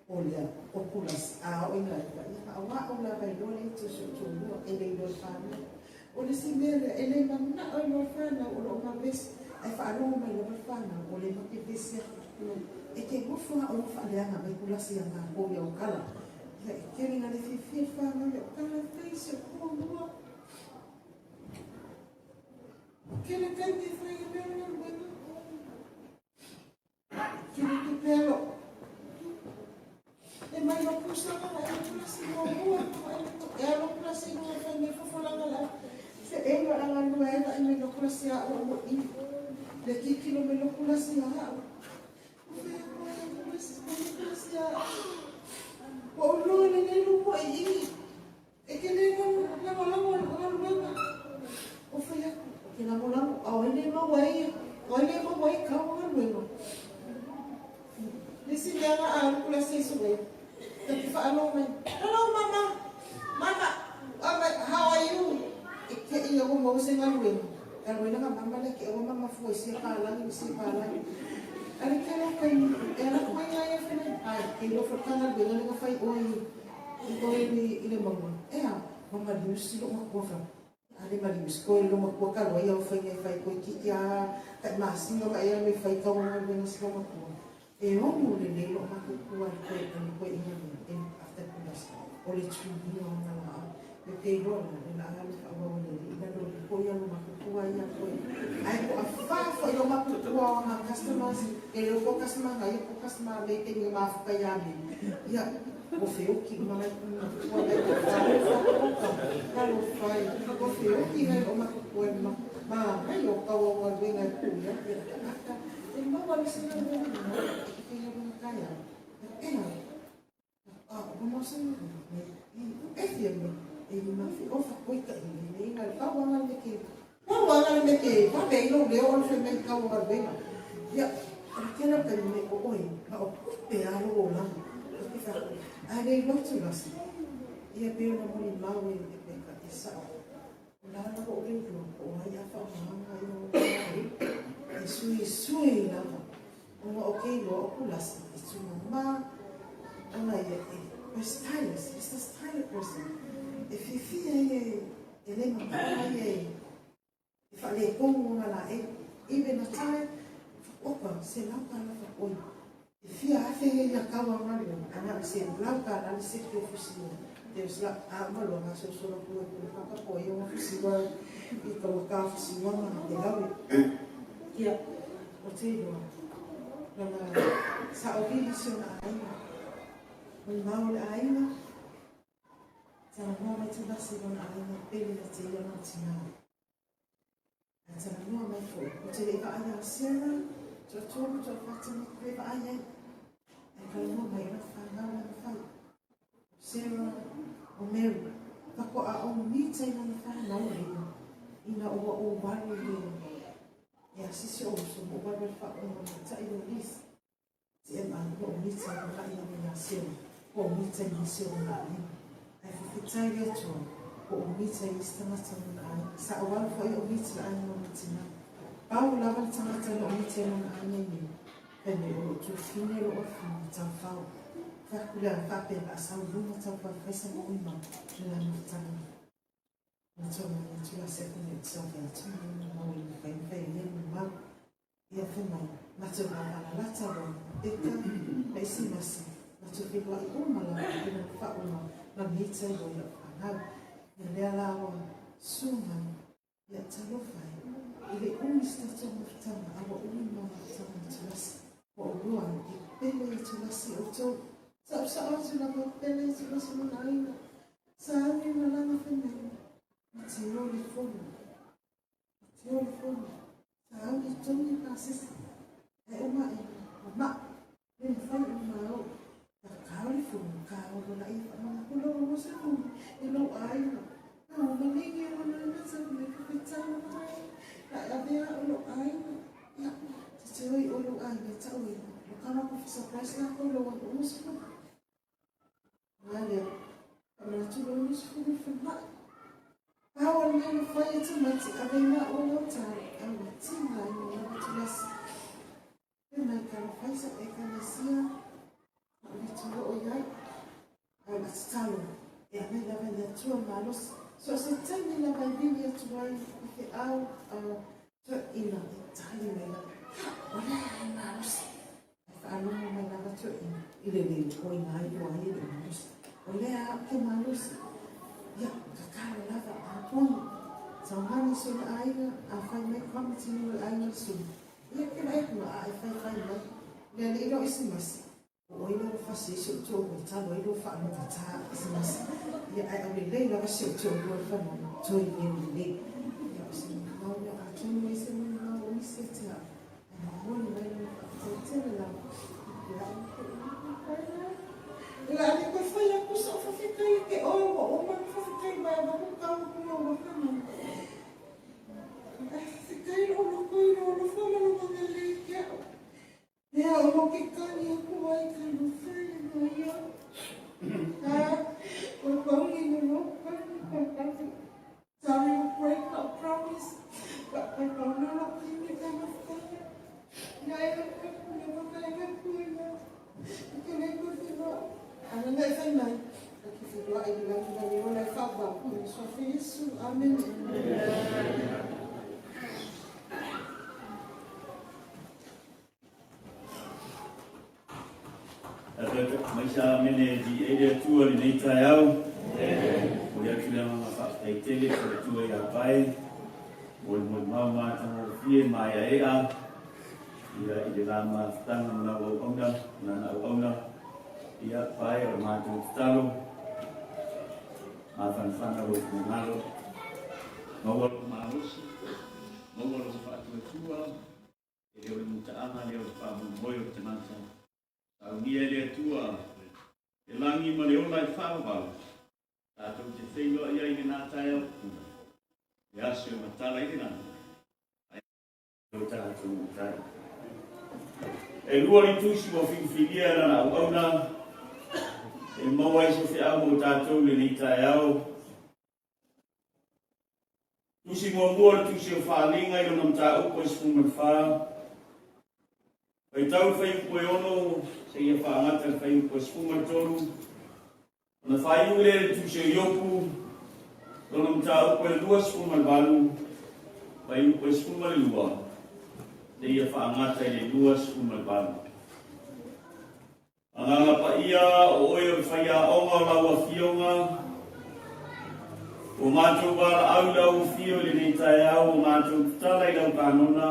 O lea, o kulas, a o ina iwa, ia ma o a'u lava iloa le iti o si ou toalua, e le iloa i whanau. O le isi mea lea, e le mana'o iloa le fanau o lo'o mavesi, ae faalogo mai lava le fanau, ua le make vesi atu tulou. E te nofo lava oe ma faaleaga mai kulasi ia makou ia o kala. Ia e tele na le fiafia le fanau ia o kala fai si ou toalua. Tele taimi e fai ai mea o le galuega. Kiri te pelo. E mai lo pusa na e kulasi mo mua e alo kulasi no fai me fofolanga la. Se e lo anga lua e vai me lo kulasi a o mo i. Le kikilo me lo kulasi a o. O fe ko e kulasi ko me kulasi a. O lo le le lu mo i. E ke le lagolago o galuega. O fai aku, o ke lagolago, a o ai le mau ai, o ai le mau ai kau galuega. Le si mea nga a alu kula se iso ai. Ta te faalogo mai, Hello mama, mama, mama, how are you? E te ia ua maua se galuega. Galuega na mama lea ke ua mama fua i sia palagi ma sia palagi. A le tele o taimi, e ala atu ai ia fai mai, ai, ke iloa foi le ta galuega lea na fai oe i oe i le mauga. Ea, ua maliu si lou matua fai. A le maliu si koe i lou matua talu ai au faiga e fai koe kiki a tai masina ma e alu e fai tau galuega si lou matua. E ono lelei lou matutua i koe i koe i galuega e after tulasi o le tunia o na laau. E te iloa la le laa alu faaauau e le alii lalo o le koe ia lou matutua ia koe. Ae toafa foi lou matutua o ana customers e le o koe customer na ia ko customer a me taimi na mafuta ia me. Ia ua feoki uma lai kona matutua lai toafa oka talofa e ua feoki nai lou matutua e ma manaia o tau au galuega e pule atu ia tagata e maua le isi galuega na e faigaluega taeao. Ea Sui lava Ona o ke iloa o Kulasi e tumama ana ia e was stylish, he's the style person. E fiafia ia e le mata'a ia e faaletonu ona laei. Even a time, opa, se lau tala faapoi. E fia afe ia i akau a galuega, ana o se lau tala le seki o fusiua. There's la, a uma loa gasolosolo atu ai pule faatapoa ia ona fusiua i taua tā fusiua ma te lau e. Ia, o te iloa, lana saovili si ona aiga. O le mau o le aiga, talanoa mai Tulasi i lona aiga pele ia te ia lona tinā. Ae talanoa mai foi, ou te le i vaai ia Sarah, toatolu, toafa tamaiti le vaai ai. Ae talanoa mai i lana fanau lana fai. O Sarah, o Mary, faatoa ou mita i lana fanau lea, ina ua ou alu i le e asisi o uso ma ou alu ai le faaoga matai o Liz. TMI, ua ou mita i lana ia ia Sarah, ua ou mita i nisi o lona aiga. Ae faafetai i le Atua, ua ou mita i isi tagata o lona aiga. Sa ou alu foi ou mita i le aiga o lona tina. Pau lava le tagata na ou mita i lona aiga i nei, fai mai o lou tuafine lou afine taufao. Fai atu lea faapea la a sau i luga taufao e fai sa maui ma le la mafutaga. Na tua mai atu la se aku nei sa fai atu mai na mau i fai fai ia na mau. Ia fai mai, matou vavalalata loa, eka, ma isi masi, matou feiloai uma lava i na fauma ma mita i loa i lau fanau. Ia lea la ua su mai, ia talofa e, i le umi se tatou mafutaga, a ua umi ma mafutaga ma Tulasi. Ua olua e pele i Tulasi outou. Saosao atu lava pele i Tulasi lona aiga. Sa agi malaga fai mai, ma te o le fono. Ma te o le fono. Sa agi togi pasese. Ae uma ae ua maa. Le mafai ona maou. Ka kao le fono, kao loa laia faamanatu lou ua se fono i lou aiga. A ua maligi e lona mata me fafetai mai. La e avea o lou aiga. Ia, te te oi o lou aiga tau e. Lo kama ko surprise lakou lou ua uma se fono. A lea, faamanatu loa nisi fono i falemai. Pau o le mea na fai e tamaiti, ave i ma o lau talo, a ua tiga ai ma lava Tulasi. Fai mai ka fai sa ekalesia, ma o le tuloo i ai. A o le tatalo, e agai lava i le Atua malosi. So o se taimi lava e vili atu ai i feau a toeaina e tali mai lava, ia, o lea e malosi. E faalogo mai lava toeaina i le le koina ai loa ai e le malosi. O lea au ke malosi. Ia, tatalo lava a pono. Taumani so le aiga, a fai mai kwamitini o le aiga le sulu. Ia, ke vaai atu a e fai fai mai. Lea le ilo isi masi. O oi lea ua fasi ai si ou toalua talu ai lou faalogata isi masi. Ia, ae aulelei lava si ou toalua i le fanua, toe leu lelei. Ia, o se mau lea atonu ai se molimau o nisi ia te au. Ae momoli mai lana faafetai tele lava i le au Le a le koe fai aku sa o faafetai e ke oe ua uma na faafetai mai a vaku kau aku lau waka mai. Ae faafetai lou loko i lou alofa ma lou agalelei ke au. Lea o lo ke kani aku ai ka lofa e mai au. mea e fai mai, ta te feiloai i le lagi lagi ola e faavavau i le Suafa Iesu. Amene. Mai sa amene di e le Atua lenei taeao. Momoli atu le agaga faafetai tele i le Atua ia Pae, mo le molimau matagofie maeaea ia i le la mafutaga ma lau auauna, lana auauna. Ia Pae, o le matou tatalo, mafanafana lou finagalo, maua lou malosi, maua lou faatuatua, E le o le mutaaga lea o le faamoemoe o le tagata. Saunia e le Atua le lagi ma le ola e faavavau, tatou te feiloai ai i lena taeao pupula, le aso e matala ai le lagi, ae o tatou matai. E lua ni tusi ua filifilia e lana auauna e maua ai se feau mo tatou i lenei taeao. Tusi muamua o le Tusi o Faaaliga i lona mataupu e 14. Faitau le fuaiupu e 6 seia faagata le fuaiupu e 13. Ona faaiu lea i le Tusi o Iopu, lona mataupu e 28, fuaiupu e 12 seia faagata i le 28. Agaga Paia, o oe o le faiaoga o lau Afioga, ua matou valaau i lau Afio i lenei taeao, ua matou tatala i lau kanona,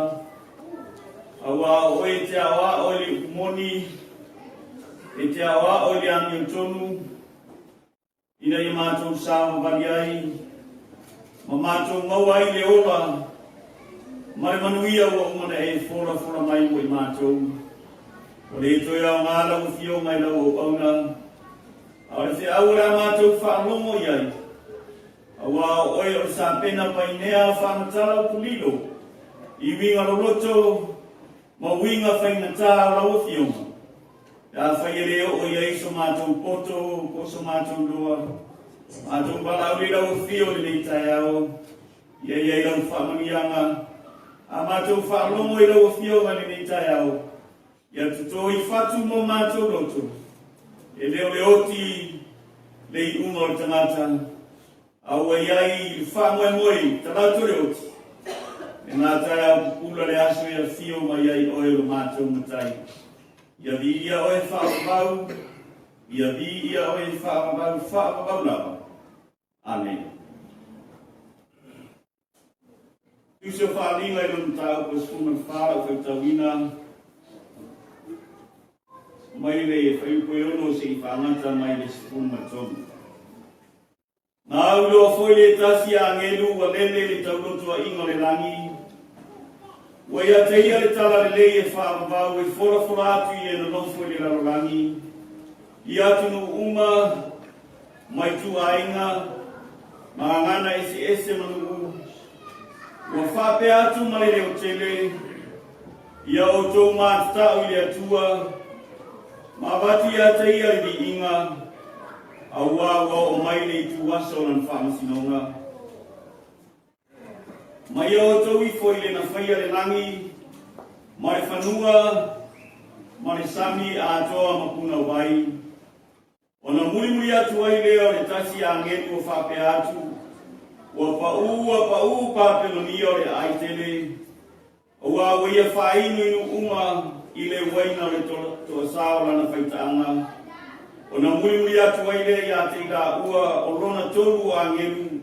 auā o oe e te aoao i le upu moni, e te aoao i le amiotonu, ina ia matou savavali ai ma matou maua ai le ola ma le manuia ua uma ona e folafola mai mo i matou. Ua le toe aoga lau Afioga i lau auauna, a o le feau o le a matou faalogo i ai, auā o oe o le sapena painea faamatala upu lilo i uiga loloto ma uiga faigata o lau Afioga. Pe afai e le oo i ai so matou poto po o so matou loa, matou valaau i lau afio i lenei taeao, ia i ai lau faamanuiaga, a matou faalogo i lau afioga i lenei taeao, ia toto i fatu mo matou loto, e le o le oti le iuga o le tagata, a ua i ai i le faamoemoe talaatu o le oti, lena taeao pupula le aso e afio mai ai oe lo matou Matai. Ia viia oe faavavau, ia viia oe faavavau, faavavau lava. Amene. Tusi o Faaaliga i lona mataupu e 14 lau faitauina mai le fuaiupu e 6 seia faagata mai le 13. Na auloa foi le tasi a agelu ua lele i le taulotoaiga o le lagi, ua ia te ia le talalelei e faavavau e folafola atu i e nonofo i le lalolagi, i atunuu uma, ma ituaiga, ma gagana eseese ma nuu, ua faapea atu ma le leo tele, Ia outou matatau i le Atua, ma avatu ia te ia le viiga, auā ua oo mai le ituaso o lana faamasinoga. Ma ia outou ifo i le na faia le lagi, ma le fanua, ma le sami atoa ma punouai, Ona mulimuli atu ai lea o le tasi agelu ua faapea atu, Ua paʻū, ua paʻū Papelonia o le aai tele, auā ua ia faainuinu uma i le uaina o le toasā o lana faitaaga. Ona mulimuli atu ai lea iā te i laua o lona tolu o agelu,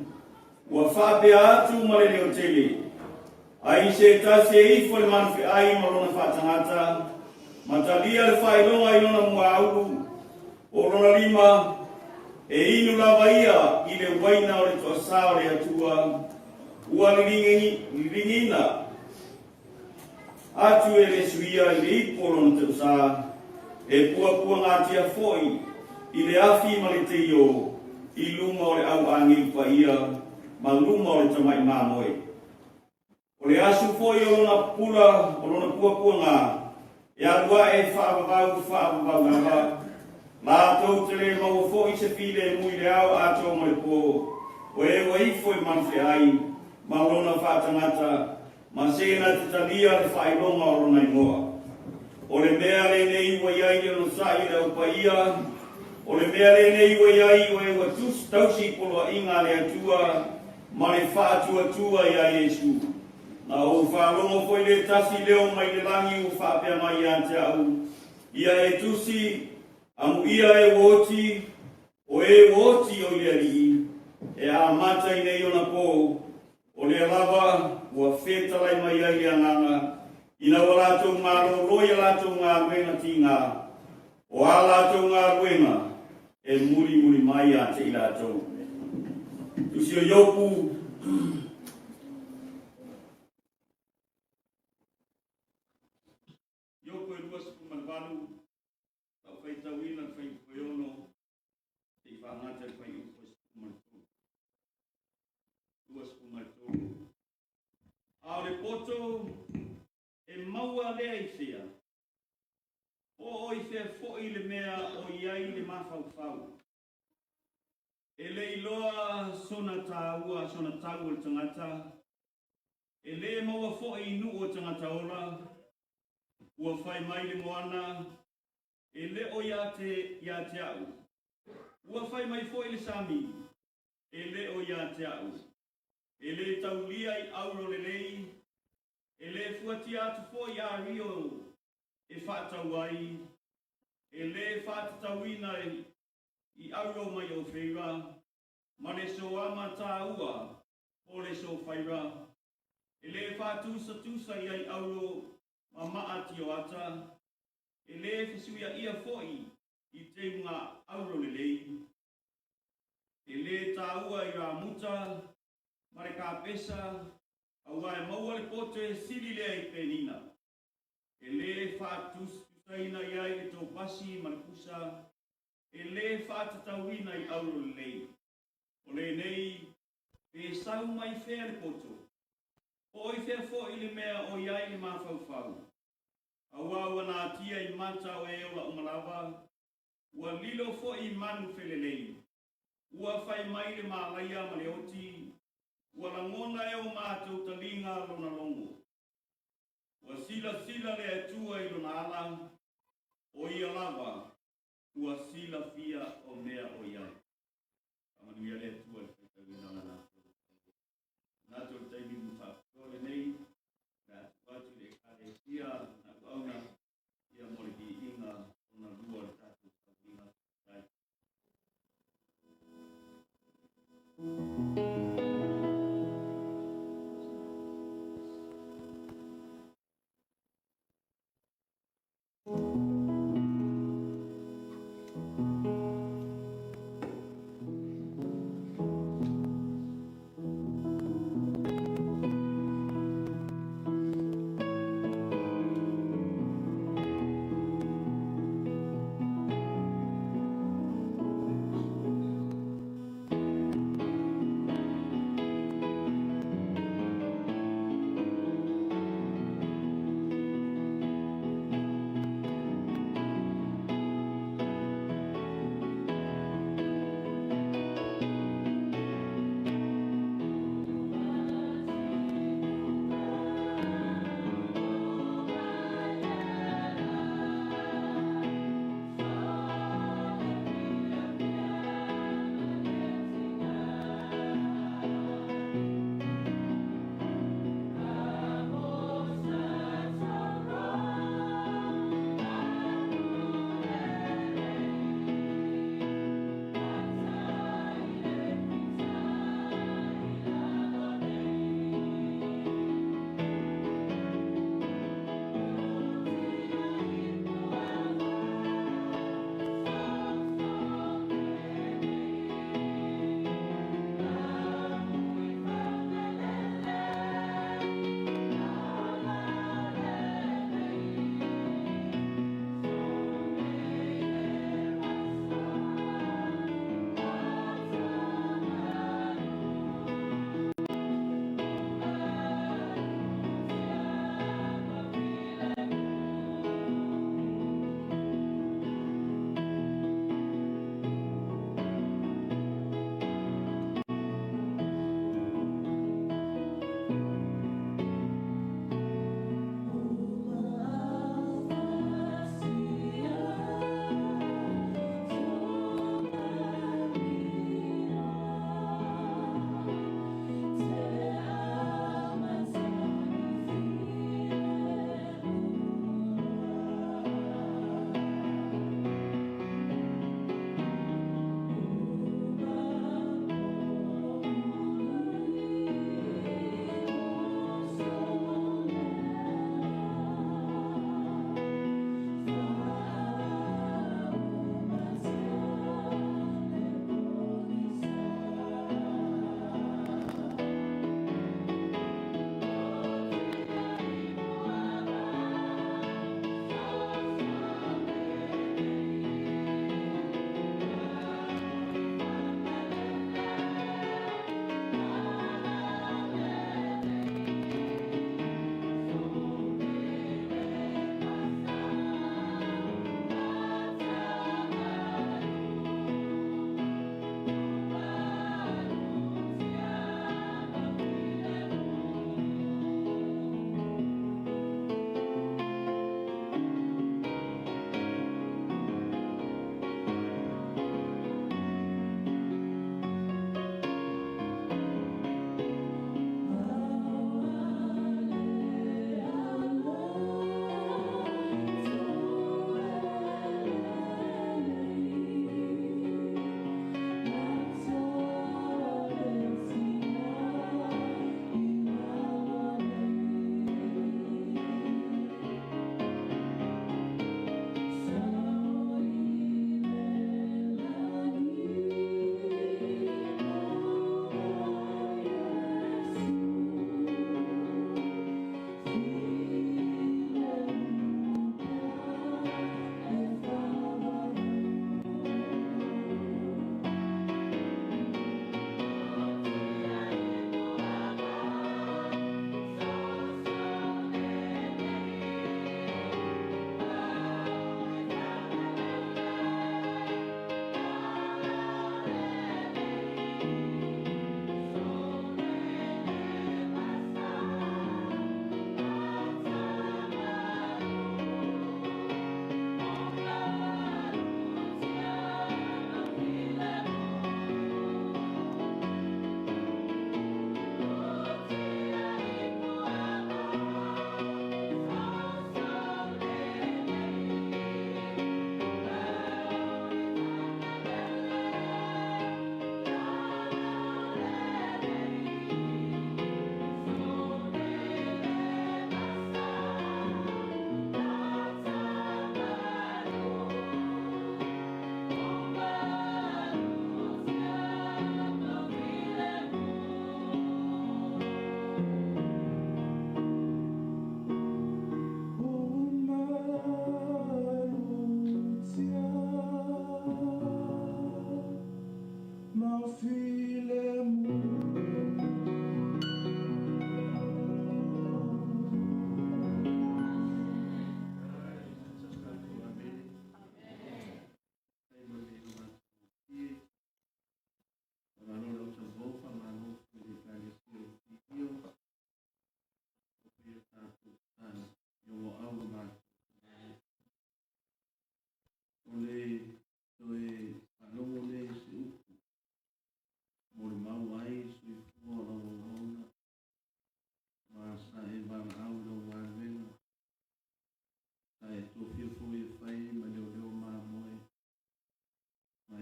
ua faapea atu ma le leo tele, Ai se tasi e ifo le manufeai ma lona faatagata, ma talia le faailoga i lona muaulu, o lona lima, e inu lava ia i le uaina o le toasā o le Atua, ua liligiina atu e le suia i le ipu o lona toasā, e puapuagatia foi i le afi ma le teio i luma o le au agelu paia ma luma o le tamai mamoe. O le asu foi o lona pupula, o lona puapuaga, e alu ae e faavavau faavavau lava. Latou te le maua foi se filemu i le ao atoa ma le po, o e ua ifo i manufeai ma lona faatagata, ma se na te talia le faailoga o lona igoa. O le mea lenei ua i ai le onosai i le au paia, O le mea lenei ua i ai o e ua tausi i poloaiga a le Atua ma le faatuatua iā Iesu. Na ou faalogo foi le tasi leo mai le lagi ua faapea mai ia te au, Ia e tusi, amuia e ua oti, o e ua oti o i le Alii, e amata i nei ona po, o lea lava ua fetalai mai ai le Agaga, ina ua latou malolo i a latou galuega tiga, o a latou galuega e mulimuli mai ia te i latou. Tusi o Iopu, Iopu e 28, lau faitauina le fuaiupu e 6, seia faagata i le fuaiupu e 13. 23. A o le poto e maua lea i fea? Po o i fea foi le mea o i ai le mafaufau? E le iloa sona taua, sona tau o le tagata, e lē maua foi i nuu o tagata ola. Ua fai mai le moana, e le o ia te, ia te au. Ua fai mai foi le sami, e le o ia te au. E lē taulia i auro lelei, e lē fuatia atu foi ario e faatau ai, e lē faatatauina i auro mai Ofeira, ma le soama taua po o le sofaira, e lē faatusatusa i ai auro ma maa tioata, e lē fesuiaia foi i teuga auro lelei. E lē taua i Ramuta ma le kapesa, aua e maua le poto e sili lea i Penina. E lē faatusatusaina i ai le topasi ma le pusa, e lē faatatauina i auro lelei. O lenei, pe sau mai fea le poto, po o i fea foi le mea o i ai le mafaufau, aua ua natia i mata o e ola uma lava, ua lilo foi i manu felelei. Ua fai mai le malaia ma le oti, ua lagona e o matou taliga lona logo. Ua silasila le Atua i lona ala, o ia lava ua silafia o mea o i ai. Faamanuia le Atua i le faitauina o lana Manatu o le taimi ma faapitoa lenei, le a tuu atu i le Ekalesia na auauna ia mo le viiga ona lua o le tatou sauniga. Faafetai.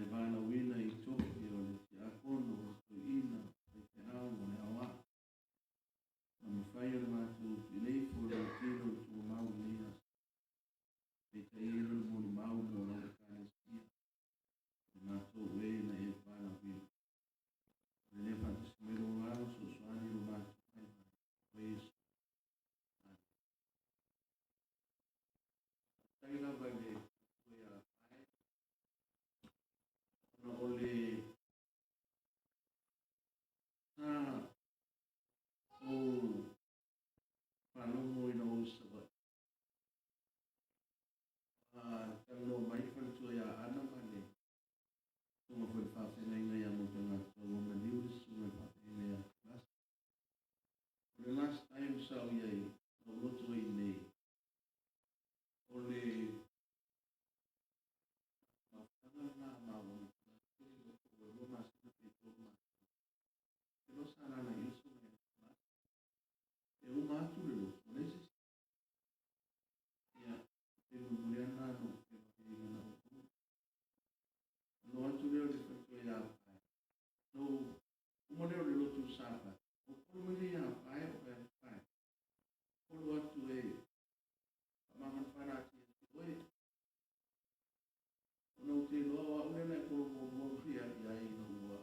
Ae valaauina i tofi o le tiakono, o le toeaina, o le faifeau ma le aoao. Na mafai ona matou tuileifo le tino i le tuamau i lenei aso. Peitai ai le molimau mo lau Ekalesia, o matou e na e valaauina. O le lea faatasi mai lou agaga fesoasoani i lo matou vaivai. O Iesu. Amen. Faafetai lava i le Atua ia Pae, ona o le sa ou faalogo ina ua ou Savaii. Talanoa mai le faletua ia Ana ma le susuga foi i le faafeagaiga ia Motagata, ua maliu le susuga i le faafeagaiga ia Tulasa. O le last time sa ou i ai, na ou loto ai nei, o le mafutaga lena a maua ma Tulasa, te le iloa po ua 2 masina pe 3 masina. Te iloa sa alaala i ai le susuga ia Tulasa. E uma atu le lotu, ua leai se isi. Ia, te mulimuli lava lena na ou feiloai ai i lana auauna. Ona o atu lea o le faletua ia Pae. Na ou uma lea o le lotu i Sapati, ou polo mai lea ia Pae o fai atu, Pae, polo atu e faamagalo-faalati ia te oe. Ona ou te iloa o au lea na e polo muamua mai i ai ina ua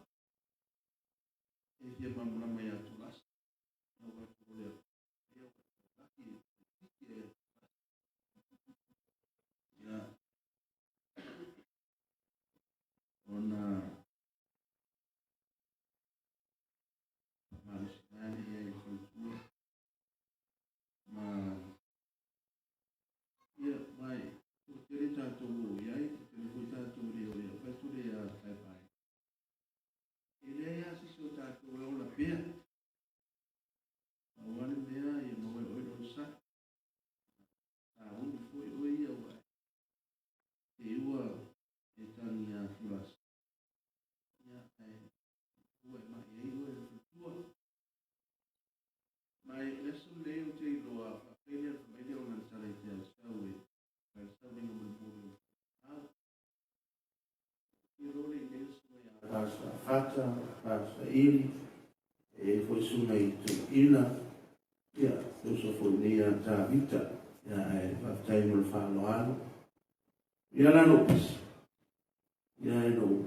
e fia malamalama ia Tulasa. Na ou fai atu lea, ia ua taulaki e tiki ia Tulasa. Ia, ona malosi mai lea i le faletua ma ia mai ua tele tatou o i ai, ua tele foi tatou le o i ai. Fai atu lea ia Paepae, e leai lava se isi o tatou e ola pea. Pau lava le mea ia maua e oe le onosai. Sauni foi oe ia ua e ua e tagi ia Tulasa. Ia, ae ua e mai ai oe le faletua. Ma e le aso lenei ou te iloa, faafetai lea fai mai lea o lana tala i te au sau e fai le sauniga mulimuli o le au. Ou te iloa le i nei le susuga ia Pasa Fata, Pasa Ili, e i ai foi susuga i Tuuina, ia, le uso foi nei ia Tavita, ia, ae faafetai mo le faaaloalo. Ia la lou pisi, ia e lou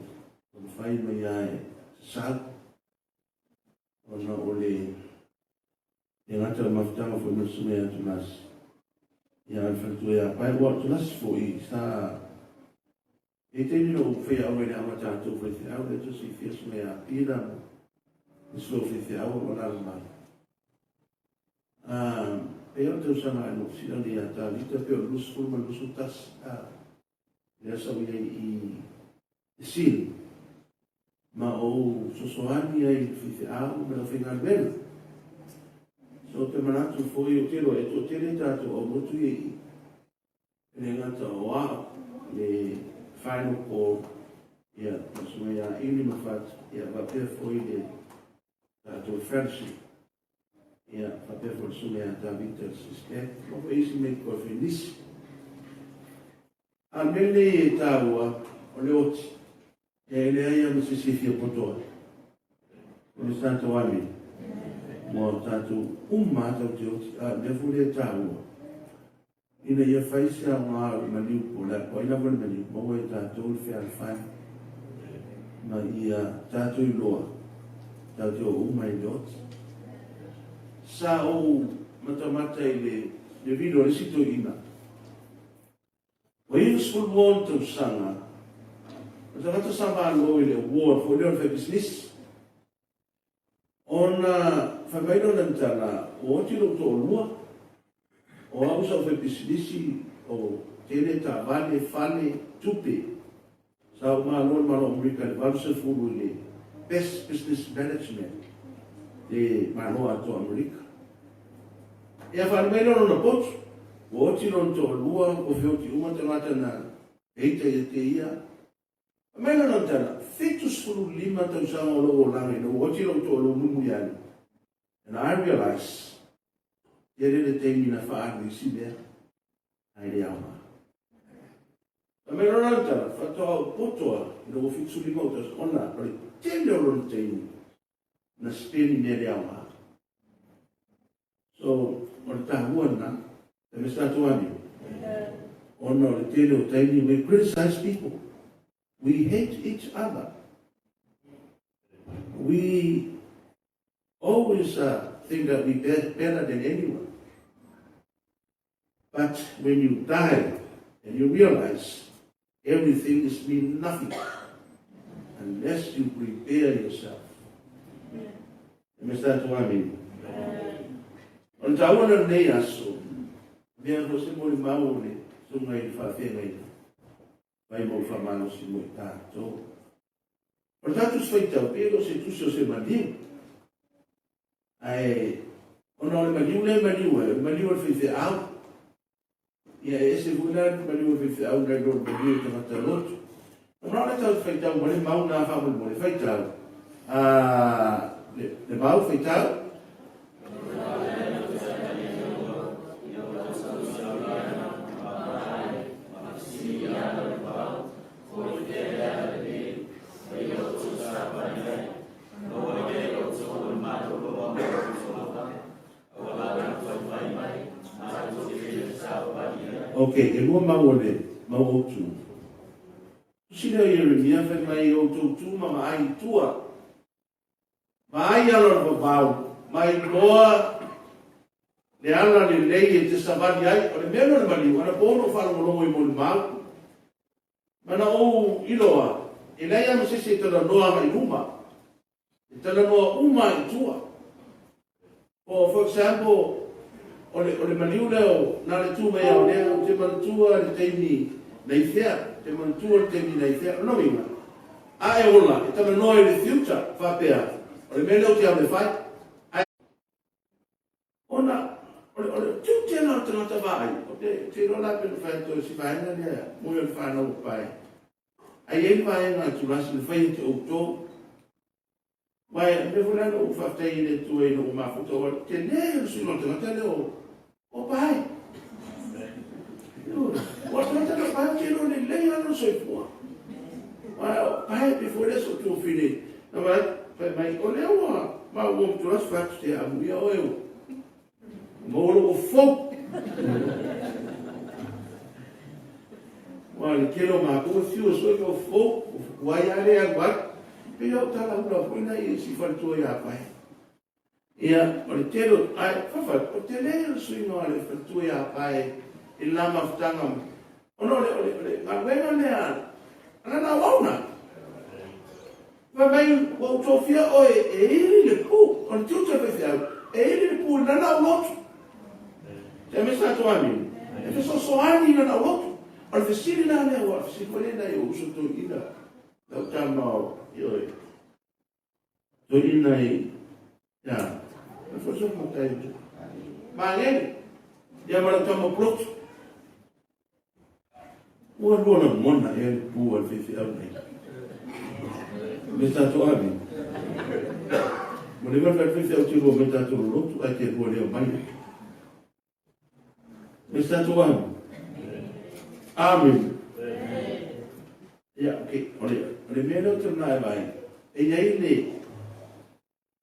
taumafai mai lava e sasau, ona o le le gata o le mafutaga foi ma le susuga ia Tulasi, ia a le faletua ia Pae, ua o Tulasi foi sa e taimi na ou faiaoga i le aoga tatou faifeau, lea tou silafia susuga ia Pila ma nisi foi o faifeau o lo o alaala mai. Pei o le tausaga e lou sila nei ia Tavita pei o le 20 ma le 21, lea sa ou i ai i Sini, ma ou fesoasoani ai i le faifeau ma le aufaigaluega. So ou te manatu foi, ou te iloa e toatele tatou aulotu ia i i. E le gata o au, le final call, ia, ma susuga ia Ili ma Fatu, ia, faapea foi le tatou fellowship, ia, faapea foi le susuga ia Tavita le Sister, ma foi isi mea i toe nisi. A o le mea lenei e taua, o le oti, e leai lava ma se isi e fia poto ai. O le tatou amene. Ua tatou uma lava tatou te oti, a o le mea foi lea e taua, ina ia fai se aoga o le maliu po o ai lava le maliu, maua e tatou le fealofani ma ia tatou iloa tatou te oo uma i le oti. Sa ou matamata i le video a le isi toeaina, Ua 92 ona tausaga, o le tagata sa malo i le award foi lea o le faipisinisi. Ona fai mai lea o lana tala, ua oti lou toalua, o au sa ou faipisinisi, o tele taavale, fale, tupe. Sa ou malo i le Malo o Amerika i le 80 i le Best Business Management, le Malo atoa o Amerika. Ia faaali mai lea o lona potu, ua oti lona toalua, ua feoti uma tagata na heita ia te ia. Fai mai lona tala, 75 tausaga o lou olaga ina ua oti lou toalua mulimuli ane. And I realize, tele le taimi na faaalu i isi mea, ae le aoga. Fai mai loa lana tala, Faatoa ou poto a i lou 75 ou tausaga, ona o le tele o lona taimi na spend i mea le aoga. So, o le tahua lena, e me sa tuani. Ona o le tele o taimi, we criticize people. We hate each other. We always think that we better than anyone. But when you die and you realize everything is mean nothing unless you prepare yourself. E me sa tu amin. O le taua na lenei aso, mea ko se mo le mau o le sunga i le whaawhenga i mai mo whamalosi mo i tātou. O le tātou sfaitau, pe o se tusi o se maliu. Ae, ona o le maliu lea e maliu ai, o le maliu o le faifeau. Ia, e ese foi la le maliu o le faifeau nai lo le maliu o tagata lotu. Ona o le tau faitau ma le mau nā faamolemole, faitau. A, le, le mau faitau. Ok, e lua mau o le mau outu. Tusi lea o Ieremia fai mai i outou tu ma vaai i tua. Vaai ala o le vavau, mai loa le ala lelei e te savali ai, o le mea lea o le maliu, anapo na ou faalogologo i molimau. Mana ou iloa, e leai lava ma se isi e talanoa agai i luma. E talanoa uma i tua. O, for example, o le, o le maliu lea o, na le tu mai ao lea, ou te manatua le taimi na i fea, te manatua le taimi na i fea, o lona uiga, a e ola, e talanoa i le future, faapea, o le mea lea ou te alu e fai. Ae, ona, o le, o le tiute lena o le tagata vaai, ou te, ou te iloa la pe na fai atu ai si vaega lea, moe o le whanau o pae. Ae i ai le vaega a Tulasi na fai e te outou. Aua o le mea foi lea na ou faafetai ai i le Atua ina ua mafuta, aua o le tele o le suiga o le tagata lea o o Pae. Ioe. Aua o le tagata lea o Pae ou te iloa lelei lava lona soifua. Aua o Pae pei foi lea sa ou tuafine, na vaai, fai mai, o lea ua maua ma Tulasi fai atu se amuia oe ua maua lou fou. Aua o le tele o matou e fiu e sue ke fou, o fukuai lava lea e alu ai. Pei o tala hula foi na i si faletua ia Pae. Ia, o le tele o, ae, whawhai, o te le o le suiga o le faletua ia Pae i le la mafutaga. Ona o le, o le, o le galuega lea, a lana auauna. Fai mai, ua ou tofia oe e ili le pu, o le tiute o le faifeau, e ili le pu i lana aulotu. Te me sa toani, e fesoasoani i lana aulotu. O le fesili la lea, ua fesili foi lea nai ou uso toeaina, lau tama o, ioe, toeaina i, ia, na foi so matai, Magele, ia ma lau tama pulotu. Ua lua lagona ea le pu a le faifeau nei. Me tatou ave. Ua leva ona fai faifeau te lua mai tatou lolotu ae te lua lea mai. Me tatou ave. Amen. Ia, okay. O le, o le mea lea o te luna e vai, e iai le,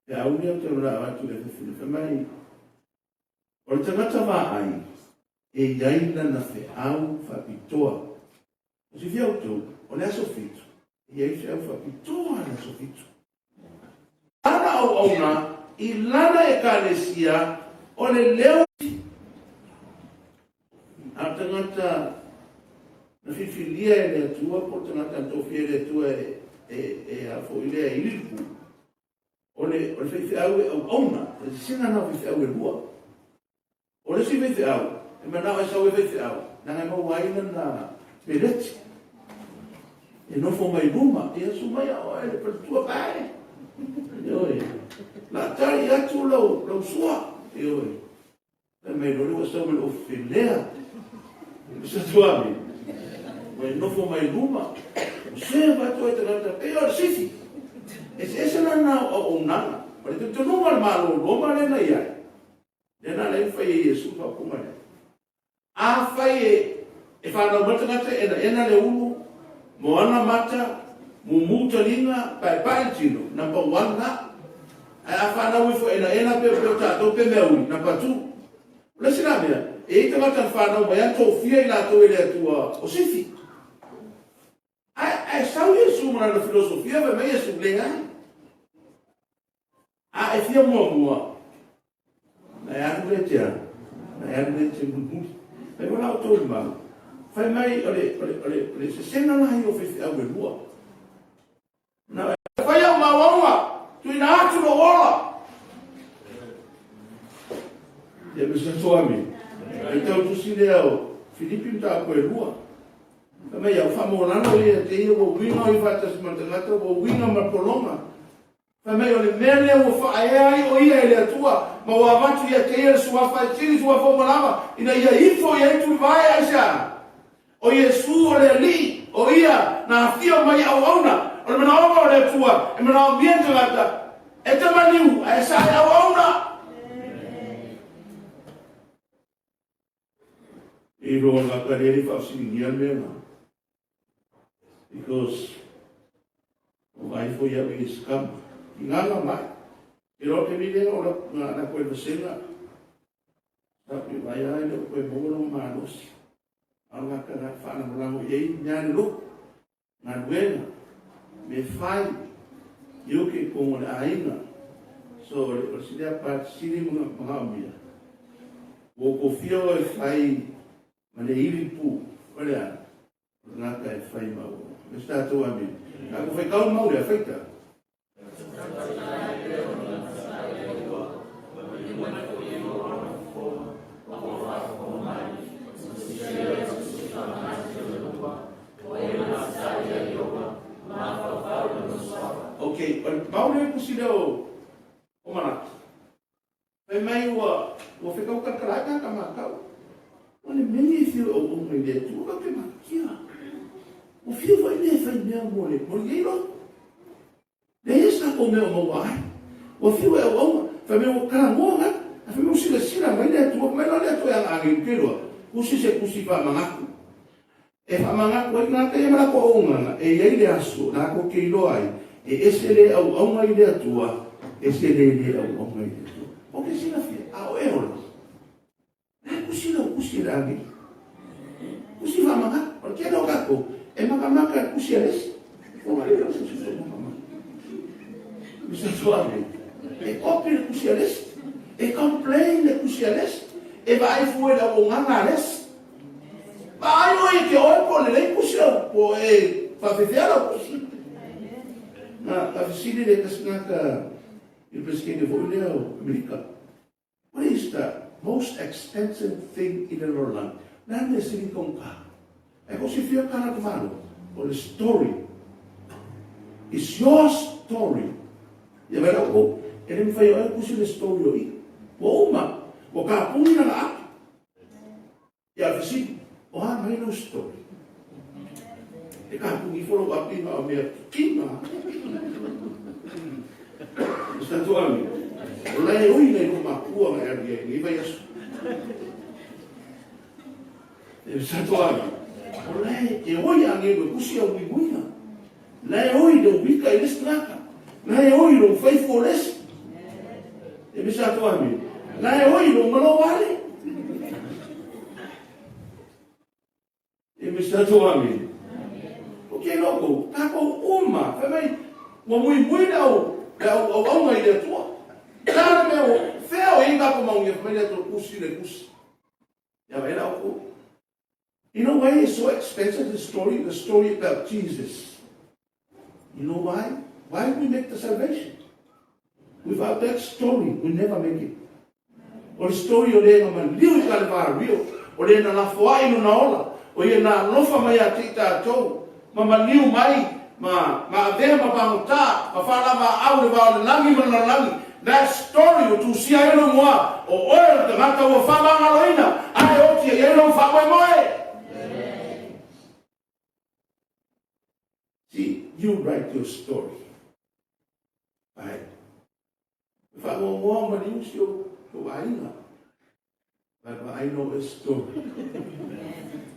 le au lea o te luna atu le fefine, fai mai, O le tagata vaai e i ai lana feau faapitoa. Ua silafia outou, o le aso Fitu, e i ai feau faapitoa le aso Fitu. Lana auauna i lana Ekalesia o le leo a le tagata na filifilia e le Atua po o le tagata na tofia e le Atua e, e, e a foi lea i Lilipu. O le, o le faifeau e auauna, o le sesega lena o faifeau e lua. O le isi faifeau, e manao e sau e faifeau, leaga e maua ai lana peleti. E nofo mai luma, ia su mai a oe le faletua pae. Ioe. La tali atu lau, lau sua. Ioe. Fai mai loa ua sau mai le ofelea. Sa tuami. Ua e nofo mai luma. Ua serve atu ai tagata pei o le sifi. Eseese la na o auaunaga. O le talitonuga o le Malo o Roma lea na i ai. Lea na ala ai ona fai e Iesu le faaupuga lea. Afai e, e fanau mai le tagata e enaena le ulu, Moana mata, mumu taliga, paepae le tino, number one na. Ae a fanau ifo elaela pe o tatou pe meaui, number two. O le isi la mea, e i ai tagata na fanau mai a tofia i latou e le Atua o sifi. Ae, ae sau Iesu ma lana filosofia, fai mai Iesu, leai. A e fia muamua, na e alu lea e te alu, na e alu lea e te mulimuli. Fai mai la outou i le mau, fai mai o le, o le, o le, o le sesega la ia o faifeau e lua. Na e fai au mauauga, tuuina atu lou ola. Ia me se toami. E tau tusi lea o Filipi mataupu e lua. Fai mai au faamolalo ia te ia ua uiga o i faatasi ma le tagata, ua uiga ma le pologa. Fai mai, o le mea lea ua faaea ai o ia e le Atua, ma ua avatu ia te ia le suafa e sili suafa uma lava, ina ia ifo i ai tulivae, aisea? O Iesu o le Alii, o ia na afio mai i auauna, o le manaoga o le Atua e manaomia le tagata e te maliu ae sa e auauna. I roa ngā karere whaasiligia mea ngā. Because o vai fo ia i scam. I ngā ngā mai. I roa te mire o la ngā na koe vasenga. Sa pi vai ai le koe mono malosi. Au ngā ka ngā whaanangolango i ei mea le loko. Galuega, me whai, i oke ko le aiga. So, o le sili a pa sili mga mga omia. Ua kofia o e whai Ma le iwi pū, o le a, o le ngata e whai ma ua. Me se tātou amine. Nā ko whai kau mau lea, whaita. Ok, o le mau lea kusi lea o, o Malaki. Fai mai ua, ua whekau karakara ai ngā makau. O le mea e whiu au au mai le Atua ka te makia. O whiu whai mea whai mea mo le, mo le eiro. Le e sa ko mea o maua ai. Ua whiu e au au, fai mea ua karangoa nga. A fai mea sila sila mai le Atua, mai la le Atua e anga angi ke roa. Kusi se kusi wha mangaku. E wha mangaku ai ngā te mara ko auaunga, e iai le aso, nā ko ke iloa ai, e ese le auaunga i le Atua, ese le le auaunga i le Atua. O ke silafia, a o e ola. Nā kusi lau kusi e le angeli. Kusi wha mangaku, o le tele o kākou, e makamaka e kusi a lesi. O ngā leo se susu makamaka. Mr. Tuame, e kopi le kusi a lesi, e complain le kusi a lesi, e vaai fua i le auaunga a lesi. Vaai oe i te oe po o lelei pusi au, po e whawhewhea lau pusi. Na, ka fesili le tasi ngata i le presidente foi lea o Amerika. What is the most expensive thing in the lalolagi? Le a le mea sili taugata? E ko sifia ka rata malo, o le story. It's your story. Ia mai lau kou, e le mawhai o e kusi le story o ia. Ua uma, ua ka puni na la api. Ia fesili, o a mai lau story? E ka pungi fo lou api ma o mea kina. Mr. Tuami, o lae oi nei lo makua ngai alu iai nei vai aso. E Mr. Tuami, o lae e oi a ngelu e kusi au muimuina. Lae oi le wika i lesi ngaka. Lae oi lo whaifu o lesi. E Mr. Tuami, lae oi lo malo wale. E me sa to ami. O ke loko, tākou uma, fai mai, ua muimui le au, le au, au au mai le Atua. Tā le mea o, whea o i ngā maungia, fai mai le Atua, kusi le kusi. Ia vai lau ku. You know why it's so expensive, the story? The story about Jesus. You know why? Why we make the salvation? Without that story, we never make it. O le story o le na maliu i Kalevario, o le na lafo ai lona ola, o ia na alofa mai ia te i tātou, ma maliu mai, ma, ma avea ma pagotā, ma whaalava au le vao le langi ma le lalolagi. That story o tusia ai lou igoa, o oe o le tagata ua faamagaloina, ae oti ai ai lou faamoemoe. See, you write your story. Ai. E whaangoangoa ma liu si o o aiga. But I know a story.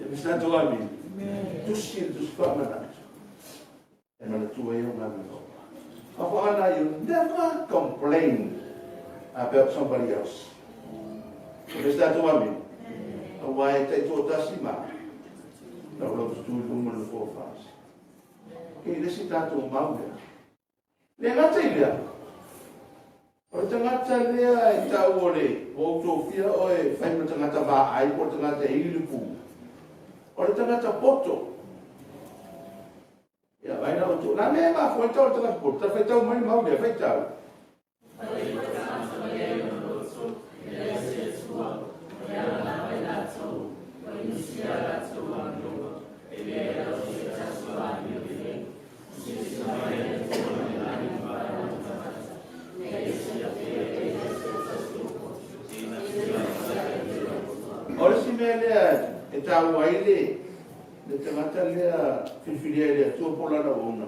E me sa to ami. Tusi e tusi whaamana. E manatua ai au galuega uma. Faafouana, you never complain about somebody else. O le tatou amini, aua e taitoatasi ma lau lau tutu i luma o le nofoa faasi. Kei le isi tatou mau lea. Le gata i lea, o le tagata lea e tau o le ua ou tofia oe e fai ma tagata vaai po o le tagata e ili le pu. O le tagata poto. Ia, vai na outou. Na mea e mafua ai tau o le tagata poto, ta faitau mai le mau lea, faitau. O le isi mea lea e taua ai le le tagata lea filifilia e le Atua po o lana auauna,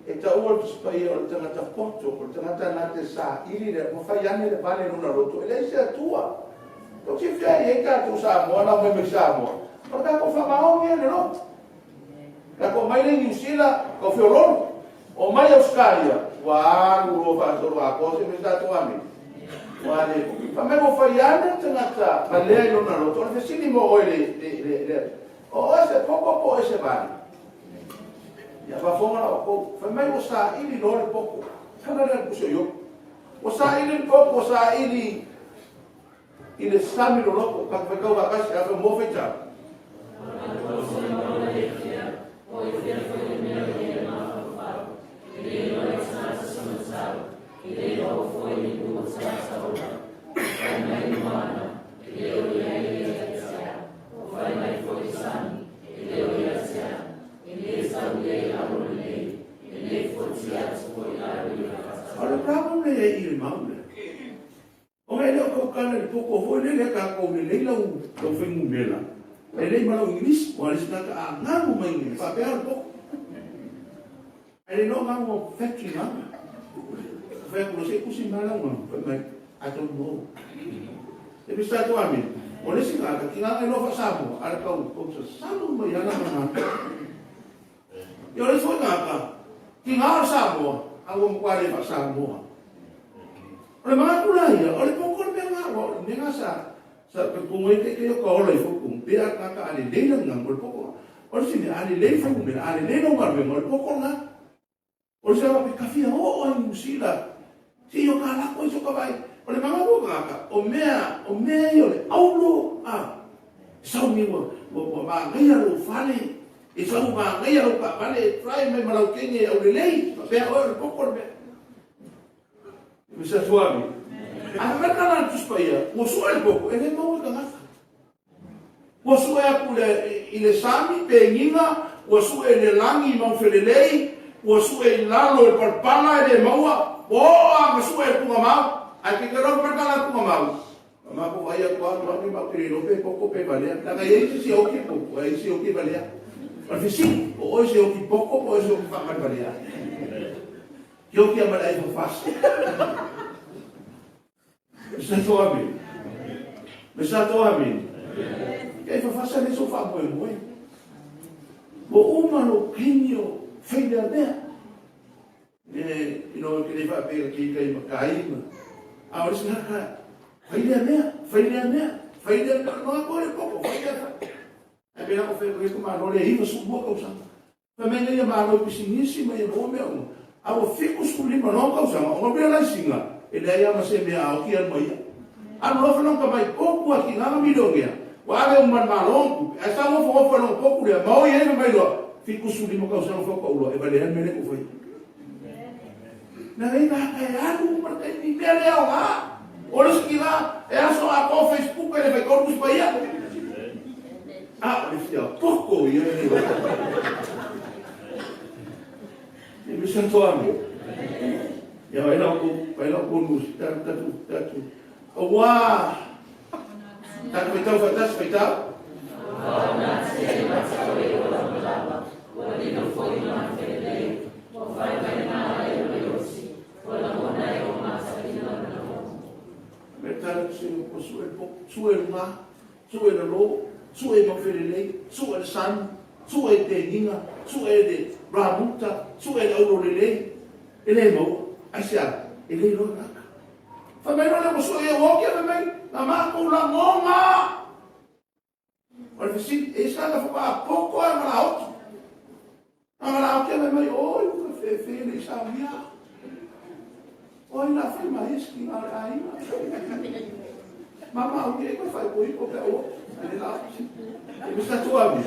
e taua le Tusi Paia o le tagata poto, o le tagata na te saili le, ua fai ane le vale i lona loto, e leai se Atua. Tou silafia e i ai tatou Samoa na omai mai Samoa, o le tatou faamaoni ia i le loto. Tatou omai lea i Niu Sila, tau feoloolo. Omai Ausetalia, ua alu loa faasolo atoa se mea sa tatou amia. Ua le, fai mai ua fai ane le tagata valea i lona loto, o le fesili mo oe le, le, le, le, o oe se koko po o oe se vale? Ia faafofoga la outou, fai mai ua saili loa le popo. Tala lea a le pusi o Iopo. Ua saili le popo, ua saili i le sami loloto, tatou faitau faatasi, a fai mo faitau. O le problem lea i le mau lea, Ona e le o tautala i le poto foi lele a tatou lelei lau lau fuainumera, lelei ma lau English, aua o le isi tagata a galu mai e faapea o le poto. Ae le iloa galu o factory galu. Fai atu loa se i tusi mai lau galu, fai mai, I don't know. E pei sa tatou amini, o le isi tagata, tiga na iloa faa-Samoa, a le tau tau sasalu mai lava lana galu. Ia o le isi foi tagata, tiga o le Samoa, a ua matua le faa-Samoa. O le manatu la ia, o le poto le mea lena, aua o le mea lena sa sa talitonu ai taitai o ka ola ifo i totonu, pe a tagata a lelei lana galuega, o le poto lena. O le isi mea, a lelei le fuainumera, a lelei lau galuega, o le poto lena. O le isi lava faapea, ka fia oo lava i Niu Sila, se i o ka lako ai so ka vaai. O le manatu o tagata, o mea, o mea ia o le auro, a, e sau nei ua, ua, ua manaia lou fale, e sau ua manaia lau taavale, e try mai ma lau teine aulelei, faapea oe o le poto le mea. Mr. Tuami. A fai mai tala a le Tusi Paia, ua sue le popo, e le maua i tagata. Ua sue atu i le, i le sami, pegiga, ua sue i le lagi i Maufelelei, ua sue i lalo i le palapala e le maua, ua oo lava ma sue i le tugamau. Ae te iloa mai tala a le tugamau, a matou vaai atu lava, Tuami matou te le iloa pe poto pe valea. Leaga e i ai se isi e oti popo, ae i ai isi e oti valea. O le fesili, o oe se oti poto po o oe se oti faavalevalea? Ke oki a ma le ai fafasi. Me sa to amin. Me sa to amin. Ke ai fafasa le so faamoemoe. Ua uma lou taimi o fai lea mea. E, you know, ke le faapea ke kai ma kai ma. A o le isi haka, fai lea mea, fai lea mea, fai lea mea, no a koe le poko, fai lea fai. Ai pena o fai ko ko malo le 92 tausaga. Fai mai nei ia malo i pisinisi ma ia maua mea uma, a ua 75 loa tausaga ona realize ina e leai lava ma se mea a oki alu ma ia. Alu loa fanaga mai poku a kinaga milionea, ua ave uma ma le malo ona tupe, ae sa nofonofo i lona poku lea ma oi ai fai mai loa, 75 tausaga faatoa ou loa e valea le mea lea ua faia. Na nei tagata e alu uma le taimi i mea le aoga. O le isi kina e aso atoa Facebook e le faitau le Tusi Paia. A o le fia poko ia e le E me santo ame. Ia vai lau ko, vai lau ko nu, tatu tatu tatu. Aua tatu faitau faatasi faitau. Me tala se ko sue po, sue lunga, sue le lo, sue maufelelei, sue le sami, sue te nina, sue le. Ramuta, sue le aulo lelei, e le maua. Aisea? E le iloa tagata. Fai mai loa lea ua sue ia ua oki, fai mai, na matou lagoga. O le fesili, e i ai se tagata faatoa poto ae ma laoti. Na ma laoti fai mai, oi, ua fefe le i saunia. Oi, la fai mai e siki o le aiga. Mama au e koe fai koi ko pe o. Le laoti. E misa tua mi.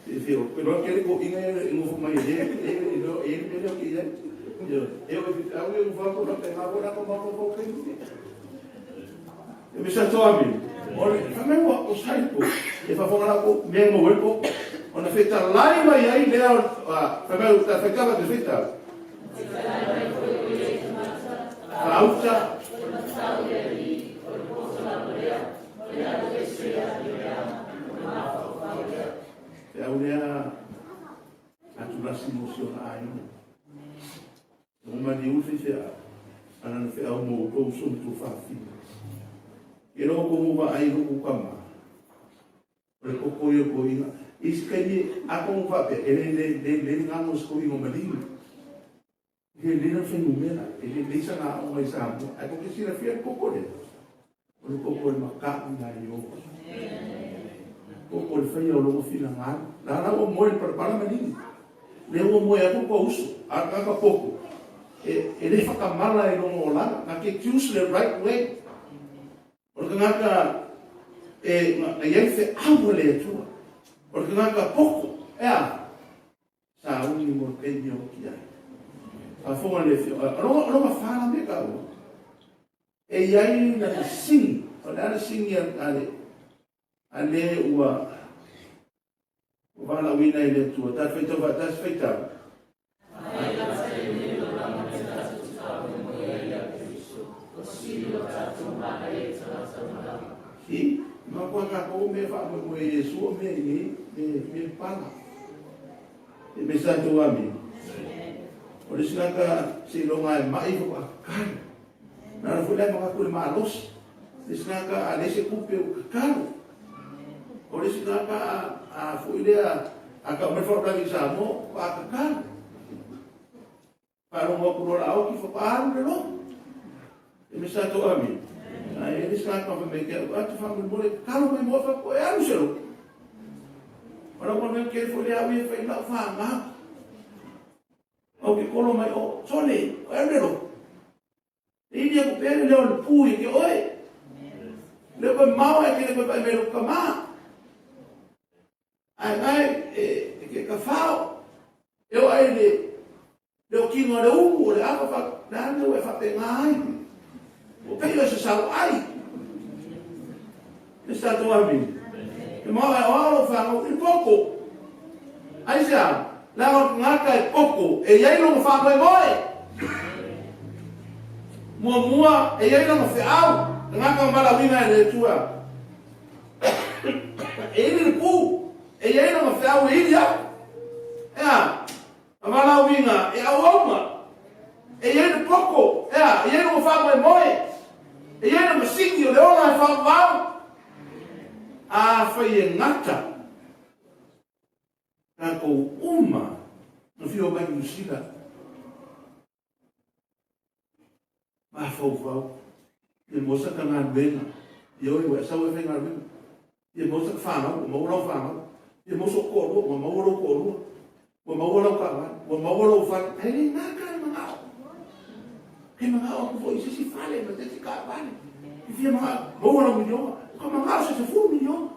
E fio, pero ke le ko inga e ngofo mai e e e e e le ke ia. E o e au e ngofo ko na pe nga ko na ko ma ko ko ke. E misa toa mi. O le fai ua o sai po. E fafonga la ko me mo we po. Ona feta lai mai ai lea fai mai ta fai kava te feta. Fauta. Te au lea atulasi mo si ona aiga. O maliu le faifeau, a lana feau mo outou uso ma tou fafine. Ia lou kou mo vaai lou kama. O le koko ia ko inga. I se kaimi a ko mo faapea, e le le le le ngā mo se ko inga maliu. E le le na whenumera, e le le sa ngā o mai Samoa. Ai ko ke sila fia koko le. O le koko e makau nā i o. Koko le whaia o longo whina ngā. Nā rā o moe le parapara manini. Le ua moe aku kua uso, a ka poko. E, e le whakamala e longo o lana. Nā ke choose le right way. O le kangaka e, na iai fe au le atua. O le kangaka poko, e a, Sauni mo le taimi o ki ai. Faafofoga le afioga. O lona whāna me ka ua. E iai na te singi. O le ana singi a le, a le ua ua valauina e le Atua. Ta whaitau whaatasi whaitau. I, ma kua kākou me whaamoemoe e Iesu o me i me, me pala. E me sa tou ami. O le isi tagata seiloga e mai fo kakalo. Na na foi le maka kule malosi. Le isi tagata a le se kupe o kakalo. O le isi tagata a foi lea a ka mai fo i Samoa a kakalo. Faalogo atu loa la aoki faapaalu le logo. E me sa tou ami. Ai e le sa ka fa me ke au atu fa mo le kalo mai mo fa ko e alu se logo. Ora mo me ke fo le au e fa ila fa nga. Au ke kolo mai o sole o alu le logo. E ili aku pele leo le pu i ke oe. Le koe mao e ke le koe pai me lo ka ma. Ai ai e ke ka fao. E o ai le le o kino le umu o le apa fa na le e fa pe ngai. O pe yo se sau ai. Le sa to ami. E mo ai o alo fa o i poko. Ai se a la o ngaka e poko e iai lo fa moe moe. Mua mua e iai lo fe au. Ngaka mala wina e le tua. E ili le pu, e i ai lona feau e ili aku. Ea, a valaauina e auauna. E i ai le poko, ea, e i ai lona faamoemoe. E i ai le masini o le ola e faavavau. Afai e gata tatou uma na fia o mai Niu Sila, Mafaufau, ia maua sa ka galuega, ia oe ua e sau e faigaluega. Ia maua sa ka fanau, ua maua lau fanau. Ia maua sou toalua, ua maua lou toalua. Ua maua lau taavale, ua maua lou fale. Ae le gata le manao. Ke manao aku foi i se isi fale ma se isi taavale. E fia manao, maua lau miliona. O ka manao se 10 miliona.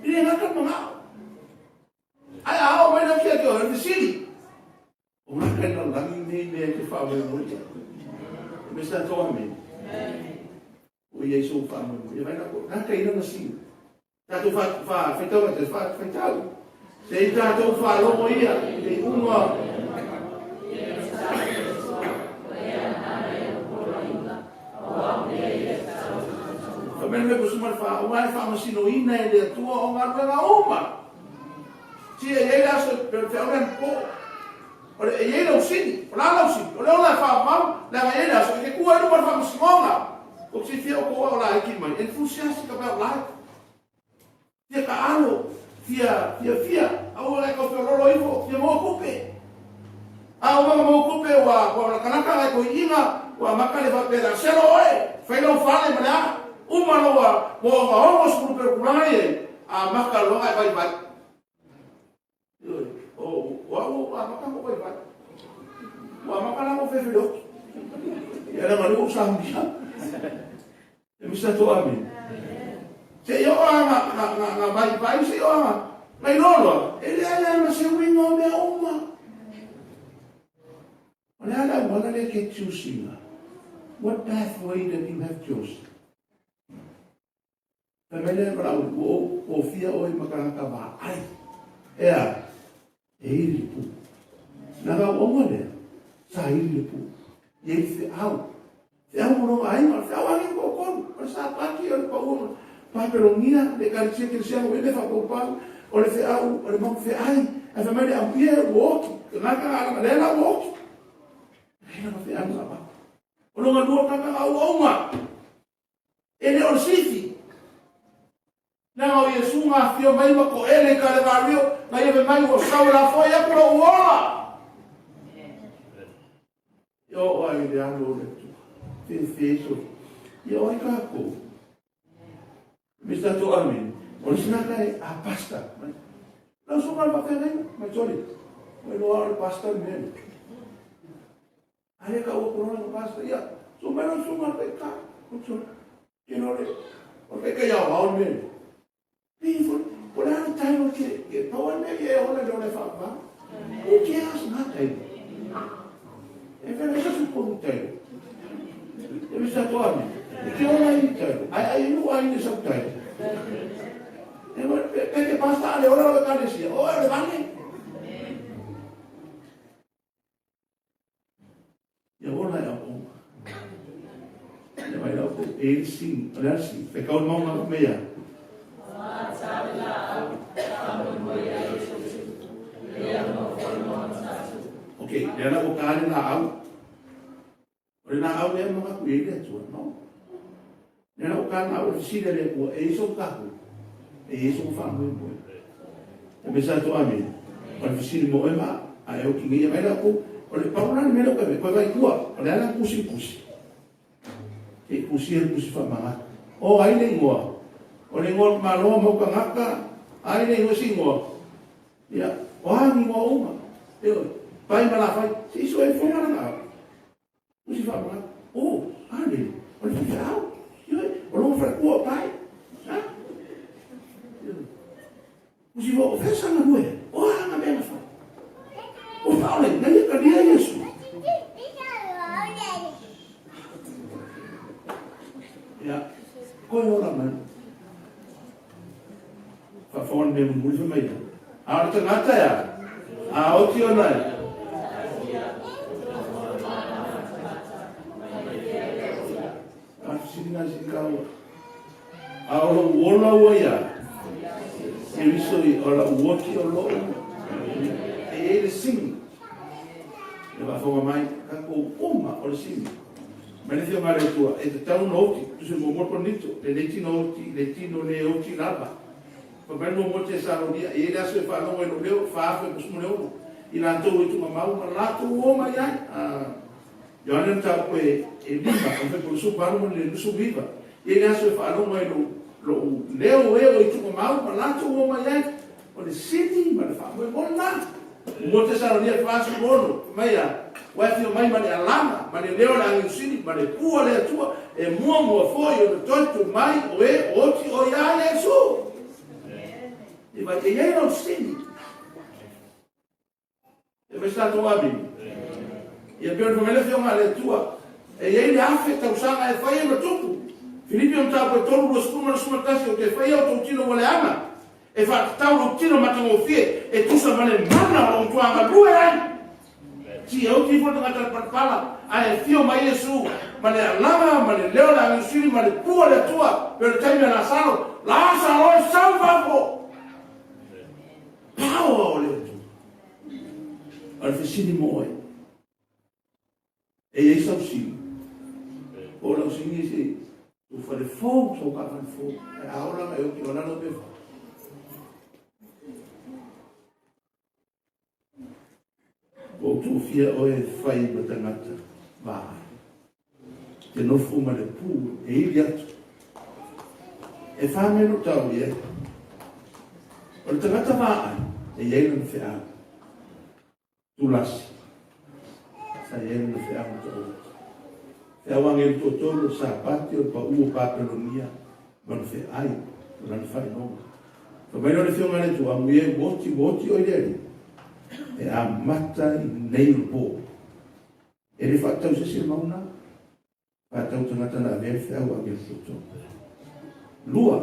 E le gata le manao. Ae a oo mai lau kia ke oe, o le fesili. O ngā kai lalagi nei mea e te whaamoemoe ia. E me sa tō ame. O ia i sou whaamoemoe. E vai nā ko, ngā kai rana sing. Tātou wha, wha, whaitau ai te wha, whaitau. Se i tātou whaalongo ia, te unga. Whamene me kusuma le wha, o ngā e whaamasino ina e le atua o ngā ruenga uma. Tia e iai le aso e pe feau lea po. O le e iai lau sini, o la lau sini, o le ola e whaamau, leaga e iai le aso, e ke kua e luma le whaamasinoga. Ko te fia o ko o la iki mai, enthusiastic about life. Tia ka alo. Fia, fia, fia, aua e kau feololo ifo, fia maua tupe. A uma na maua tupe ua, ua lakalaka nai toeaiina, ua amata le faapea le a selo oe, fai lau fale ma le a, uma loa ua ogaoga sefulu pea o tulaga ia i, amata loa ona e vaivai. Ioe, o, o au ua amata ona ou vaivai. Ua amata la ona ou fefeleoti. Ia leaga o lea ua ou saunia. E misa to amene. Se i oo lava na, na, na, na vaivai, se i oo lava na iloa loa, e leai lava ma se uiga o mea uma. O le a le auala lea e te choose ina? What pathway that you have chosen? Fai mai le valaau, ua ou tofia oe ma tagata vaai. E a? E ili le pū. Na auauna lea, sa ili le pū. Ia i feau. Feau mo lona aiga, o le feau agi ko tolu. O le Sapati, o le paua Papelonia, le ekalesia kerisiano e le faapaupau, o le feau, o le mau feai. Ae fai mai le au, ie, ua oti. Tagata na alanga, lea la ua oti. Lea la feau na avatu. O lona lua tagata na auauna. E le o le sifi. Leaga o Iesu na afio mai ma to'ele i Kalevario, na ia fai mai, Ua sau e lafoai aku lou ola. E oo ai i le alo o le Atua. Fefe so. Ia o ai kākou. Mr. To'ami, o le sinaka e a pasta. Lau suka le whawhengaina, mai toli. Mai loa o le pasta le mea. Aia ka ua korona ka pasta ia. So mai lo sunga pe ka. Utu. Ke no le. O pe ka iao ao me. Ni fo. O le ana tai o ke ke pawa me ye o le le fa pa. Who cares nga tai. E fe le sa ko tai. E me sa to ami. E ke ola i tai. Ai ai nu ai le sa tai. E mo pe ke pasta ale ola o ka le sia. O le vale. Ia ola e au Ia mai lau ko e le sing, o le a sing, fe kau mau ngā me ia. Ok, lea la ua ka le laau. O le laau lea ma ku e le atua, no? Lea la ua ka le laau, o le fesili a le Atua, e i sou kahu, e i sou faamoemoe. E me sa to ame, o le fesili mo oe ma a e oki nei mai la ko, o le pau la le mea lea koe koe vai tua, o le ala kusi kusi. E kusi e kusi whamanga. O ai le ingoa. O le ingoa maloa mau kangaka, ai le ingoa si ingoa. Ia, o a ni ingoa uma. E oi, pai ma la fai, si iso e fonga na. Kusi whamanga. O, a le, o le whiwhau. Ioe, o longa wharekua o pai. Ha? Kusi wa o fesa nga rue. O a nga mea nga whai. O whaole, na ia ka ria Yesu. Ia, koe ora mai. Whawhawan mea mumuri wha mai. A o le tangata ia. A o ti ona e. A whisiringa si kaua. A o lou ola ua ia. E riso i o lau oti o lou. E i ai le sini. E faafofoga mai, tatou uma o le sini. Mai le Afioga a le Atua, e tatau ona oti, tusa muamua le Korinito, lenei tino oti, le tino le oti lava. Fai mai le muamua Tesalonia, e i ai le aso e faalogo ai lou leo, 46. I latou e tuugamau ma latou o mai ai. Ah. Ioane mataupu e 5, o le February 18 ma le 29, e i ai le aso e faalogo ai lou, lou leo e o i tuugamau ma latou o mai ai, o le sini ma le faamoemoe lena. Mo Tesalonia 46, fai mai a, Ua e afio mai ma le alaga, ma le leo o le agelu sili, ma le pua o le Atua, e muamua foi ona toe tu mai o e o oti o iā Iesu. E vai, e i ai lau sini. E fai sa tou amene. Ia pei ona fai mai le Afioga a le Atua, e i ai le afe tausaga e fai ai ma tupu. Filipi o mataupu e 3, 20 ma le 11, ou te faia o tou tino ua leaga, e faatatau lou tino matagofie, e tusa ma le mana o lou matua galue ai. Si e oti ifo le tagata le palapala, ae afio mai Iesu ma le alaga ma le leo o le agelu sili ma le pua o le Atua, pei o le taimi a Lasalo, Lasalo e sau i fafo! Power o le Atua. O le fesili mo oe. E i ai sau sini. Po o lau sini se tu fale fou, sau ka fale fou. E a ola e oki o lalo pe fa. Ua ou tuufia oe e fai ma tagata vaai. Te nofo ma le pu e ili atu. E wha mea no tau i ai. O le tagata vaai, e iai lana feau. Tulasi. Sa iai lana feau ma tau atu. Feau agelu toatolu o Sapati o le pau o Papelonia ma le feai o lana faailoga. Fai mai lea o le Afioga a le Atua, Amuia e ua oti, ua oti oe i le Alii, e amata i nei o le po. E le faatatau se isi le mau lena. Faatatau tagata na avea le feau a agelu toatolu. Lua,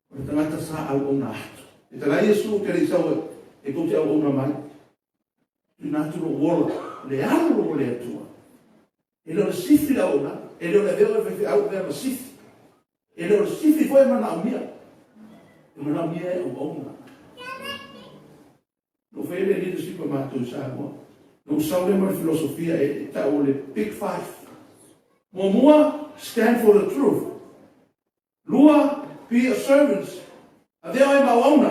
o le tagata sa auauna atu. E tala Iesu, te le i sau e tou te auauna mai. Tuuina atu lou ola, le alo o le Atua. E le o le sifi le auaunaga, e le o le avea oe faifeau avea ma sifi. E le o le sifi foi e manaomia, e manaomia e auauna. Na ou faia le leadership a matou i Samoa. Na ou sau lea ma le filosofia e tau o le Big Five. Muamua, stand for the truth. Lua, be a servant. Avea oe ma auauna.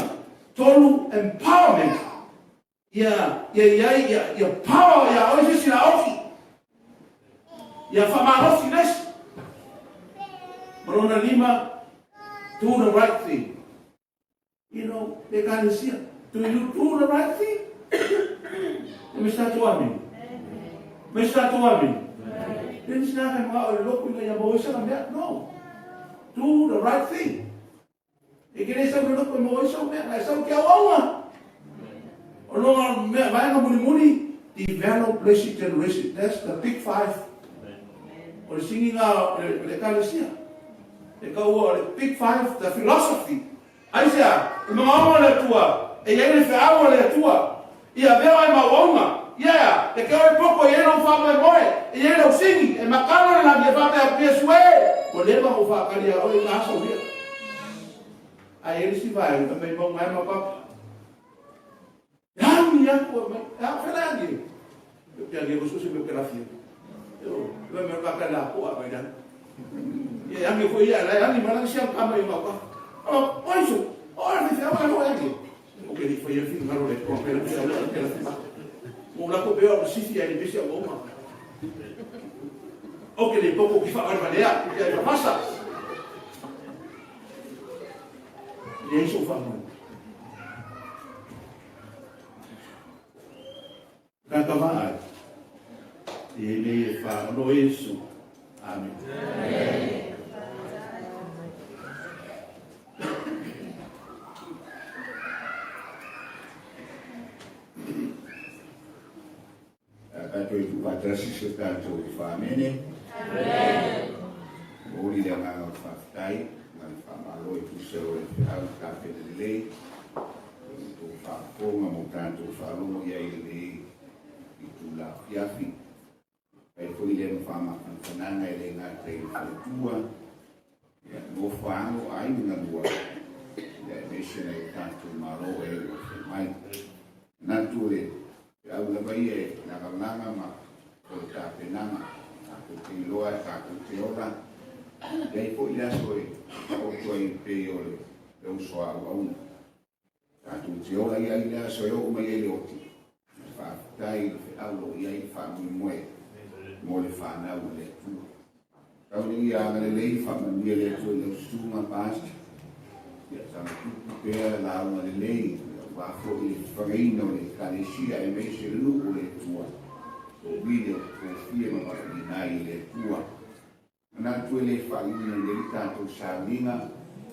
Tolu, empowerment. Ia, ia iai, ia, ia power ia oe se isi laoki. Ia faamalosi le isi. Ma lona lima, do the right thing. You know, le ekalesia, do you do the right thing? E me sa atu amene. Me sa atu amene. Le nisi na kai mga o le loku ina ia maua isa na mea. No. Do the right thing. E ke le sau le loku e maua isa o mea. Na e sau ke au aua. O longa mea vaenga muli muli, develop blessed generation. That's the big five. O le singiga o le ekalesia. E kaua o le Big Five, the philosophy. Aisea? O le magaoga o le Atua, e i ai le feau a le Atua. Ia avea oe ma auauna. Ia, e ke oe poko e i ai lou faamoemoe, e i ai lou sigi, e makala le lagi e faapea atu, Iesu e! Ua leva ona ou faakali iā oe i na aso ia. Ae i ai le isi vaega, fai mai mauga e ma papa. E agi atu e mai, e a fela e agi ai? Pe agi ai so se mea ke lafia. Yo, me me ka ka la ko a mai dan. Ye agi foi ia la agi ma la sia ka mai ma ka. Oh, oi so. O a fi fa lo agi. O ke li foi ia fi ngaro le ko pe la fi la ke la fi ma. Mo la ko pe o si fi ai be sia o ma. O ke le poko ki fa va le a, ki ai fa masa. Leai sou faamoemoe. Tagata vaai, i e nei e whaono Iesu. Amen. Amen. A tatou i tuufaatasi so tatou Faamene. Momoli le agaga o le faafetai ma le faamalo e tusa o le feau tapena lelei i le tou faafofoga ma o tatou faalogo i ai i lenei itula afiafi. Fai foi lea ma faamafanafanaga e le gata i le faletua, ia, nofo alo aiga galua, ia, aemaise nai o tatou Malo e ua fai mai. Manatu le feau lava ia e lagalaga ma o le tapenaga, tatou te iloa e tatou te ola, e i ai foi le aso e taoto ai pei o le uso a auauna. Tatou te ola i ai le aso e oo mai ai le oti, e faafetai i le feau o lo o i ai le faamoemoe mo le fanau a le Atua. Tau ina ia agalelei faamanuia le Atua i lau susuga Pastor, ia tamatupu pea lauga lelei aua foi le fagaina o le Ekalesia aemaise le nuu o le Atua, o wile o tofia ma valaauina ai e le Atua. Manatu e le faaiuina nei le tatou sauniga,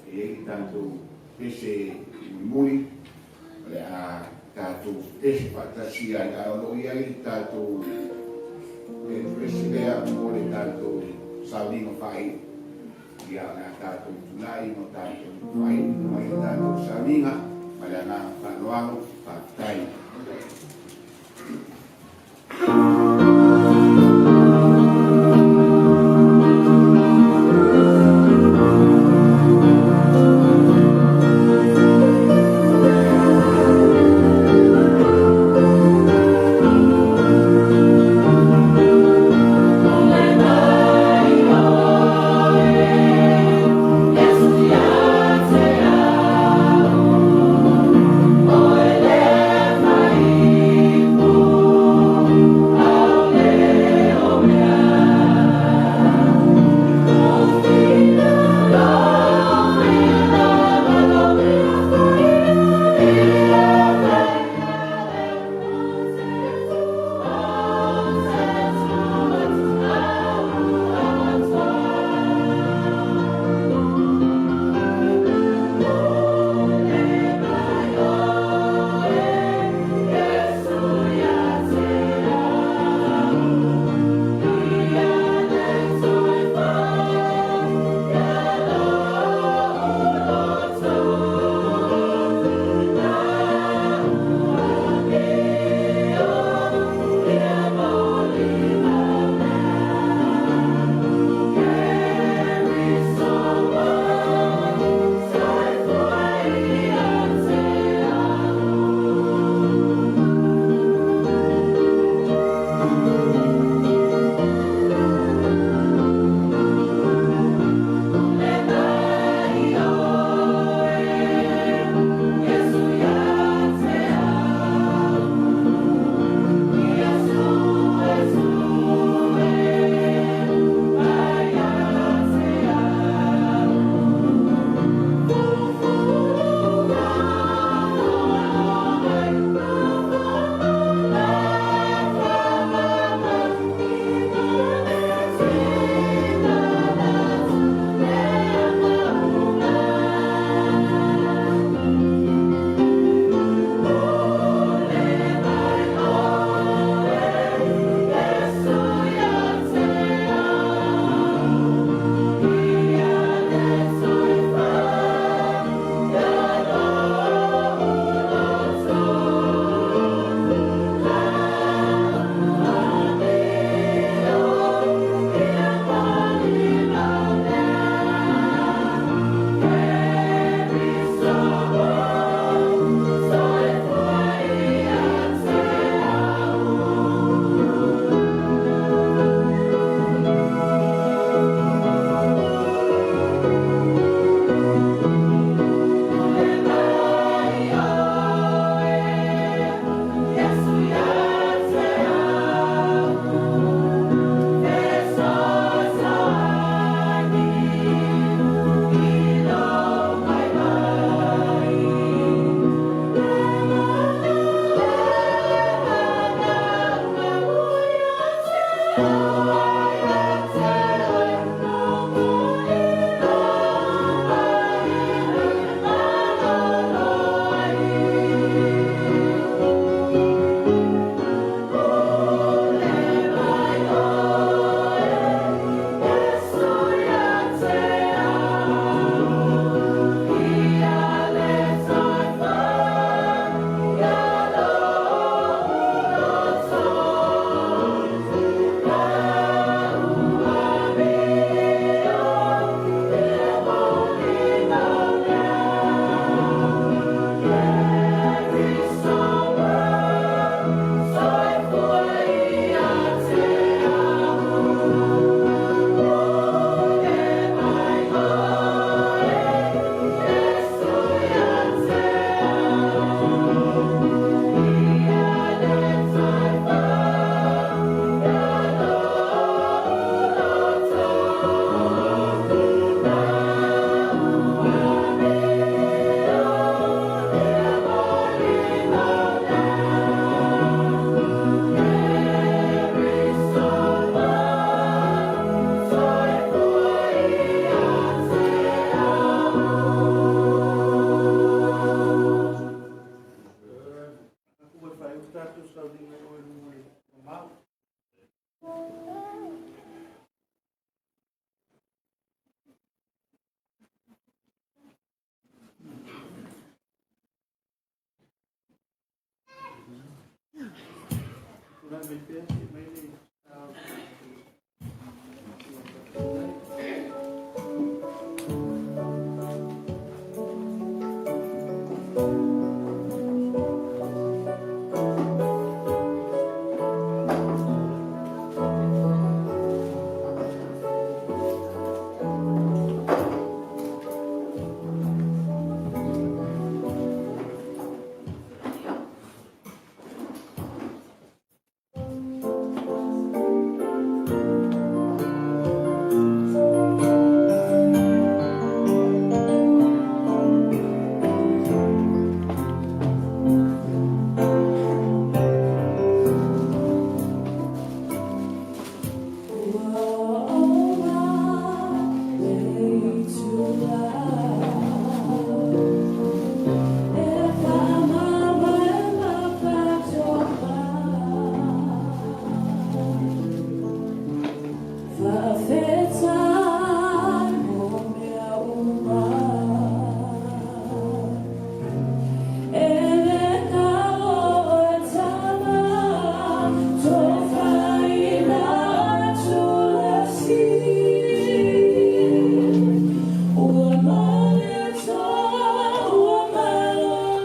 e i ai le tatou pese mulimuli, o le a tatou pese faatasi ai, ae o lo o i ai le tatou address lea mo le tatou sauniga faaiu. Ia, o le a tatou tulai ma tatou faaiu mai le tatou sauniga ma le agaga faaaloalo. Faafetai. Tulai mai pea se i aumai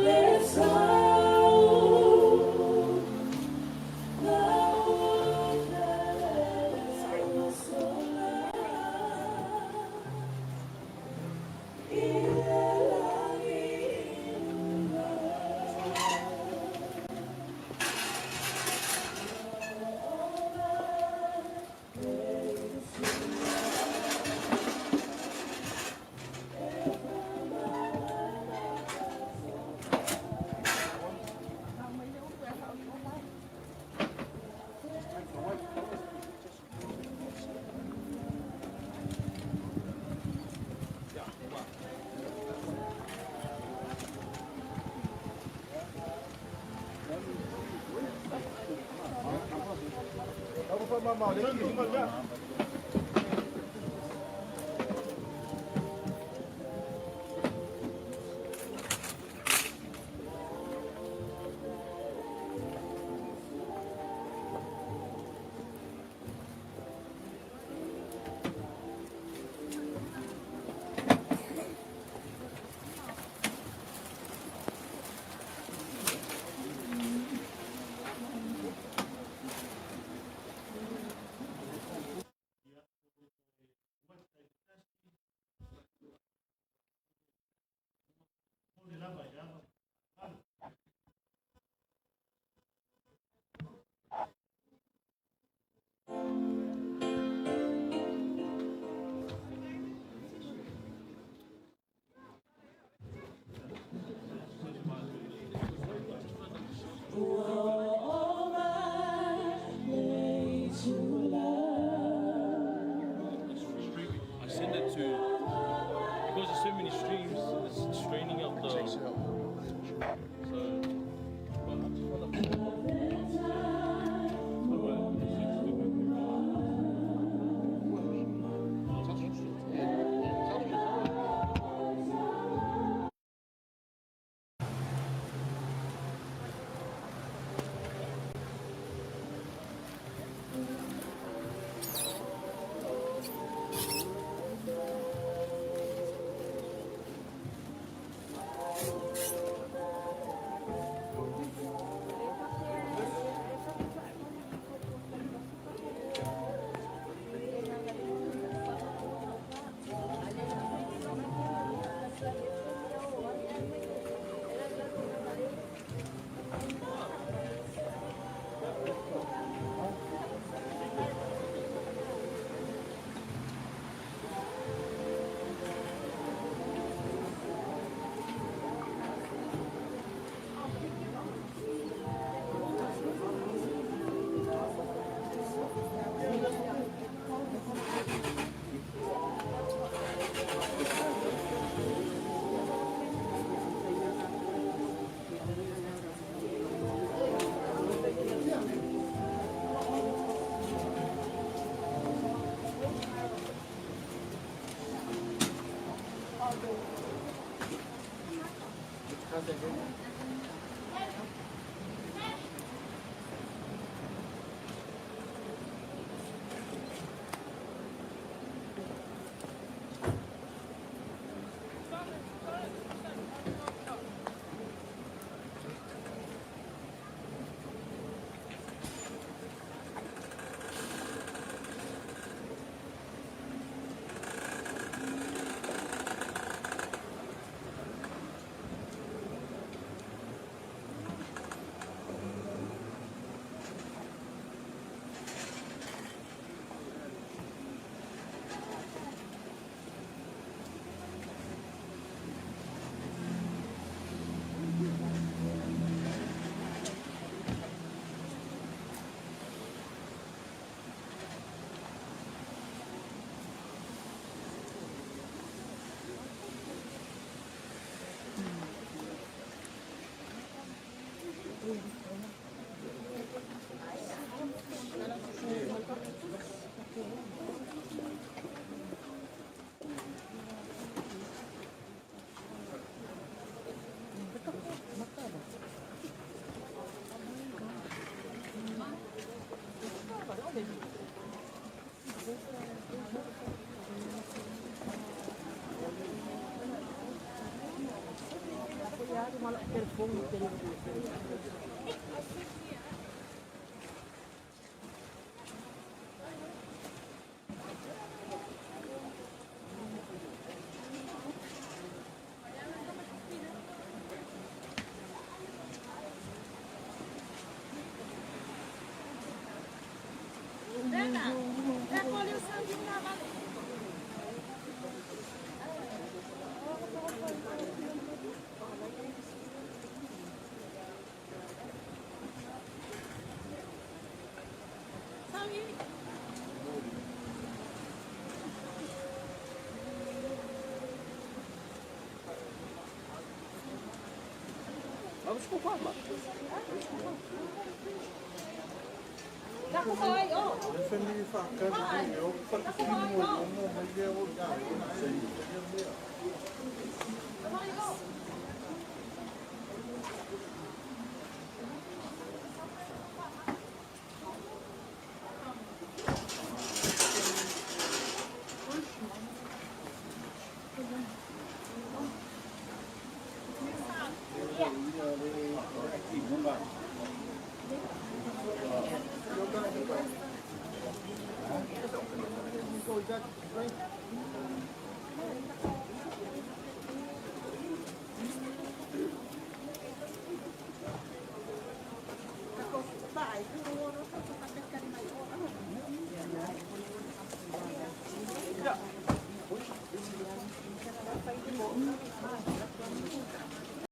le sa o le tatou Taitai. I send it to because there's so many streams, it's straining out the. So, but I just wanna.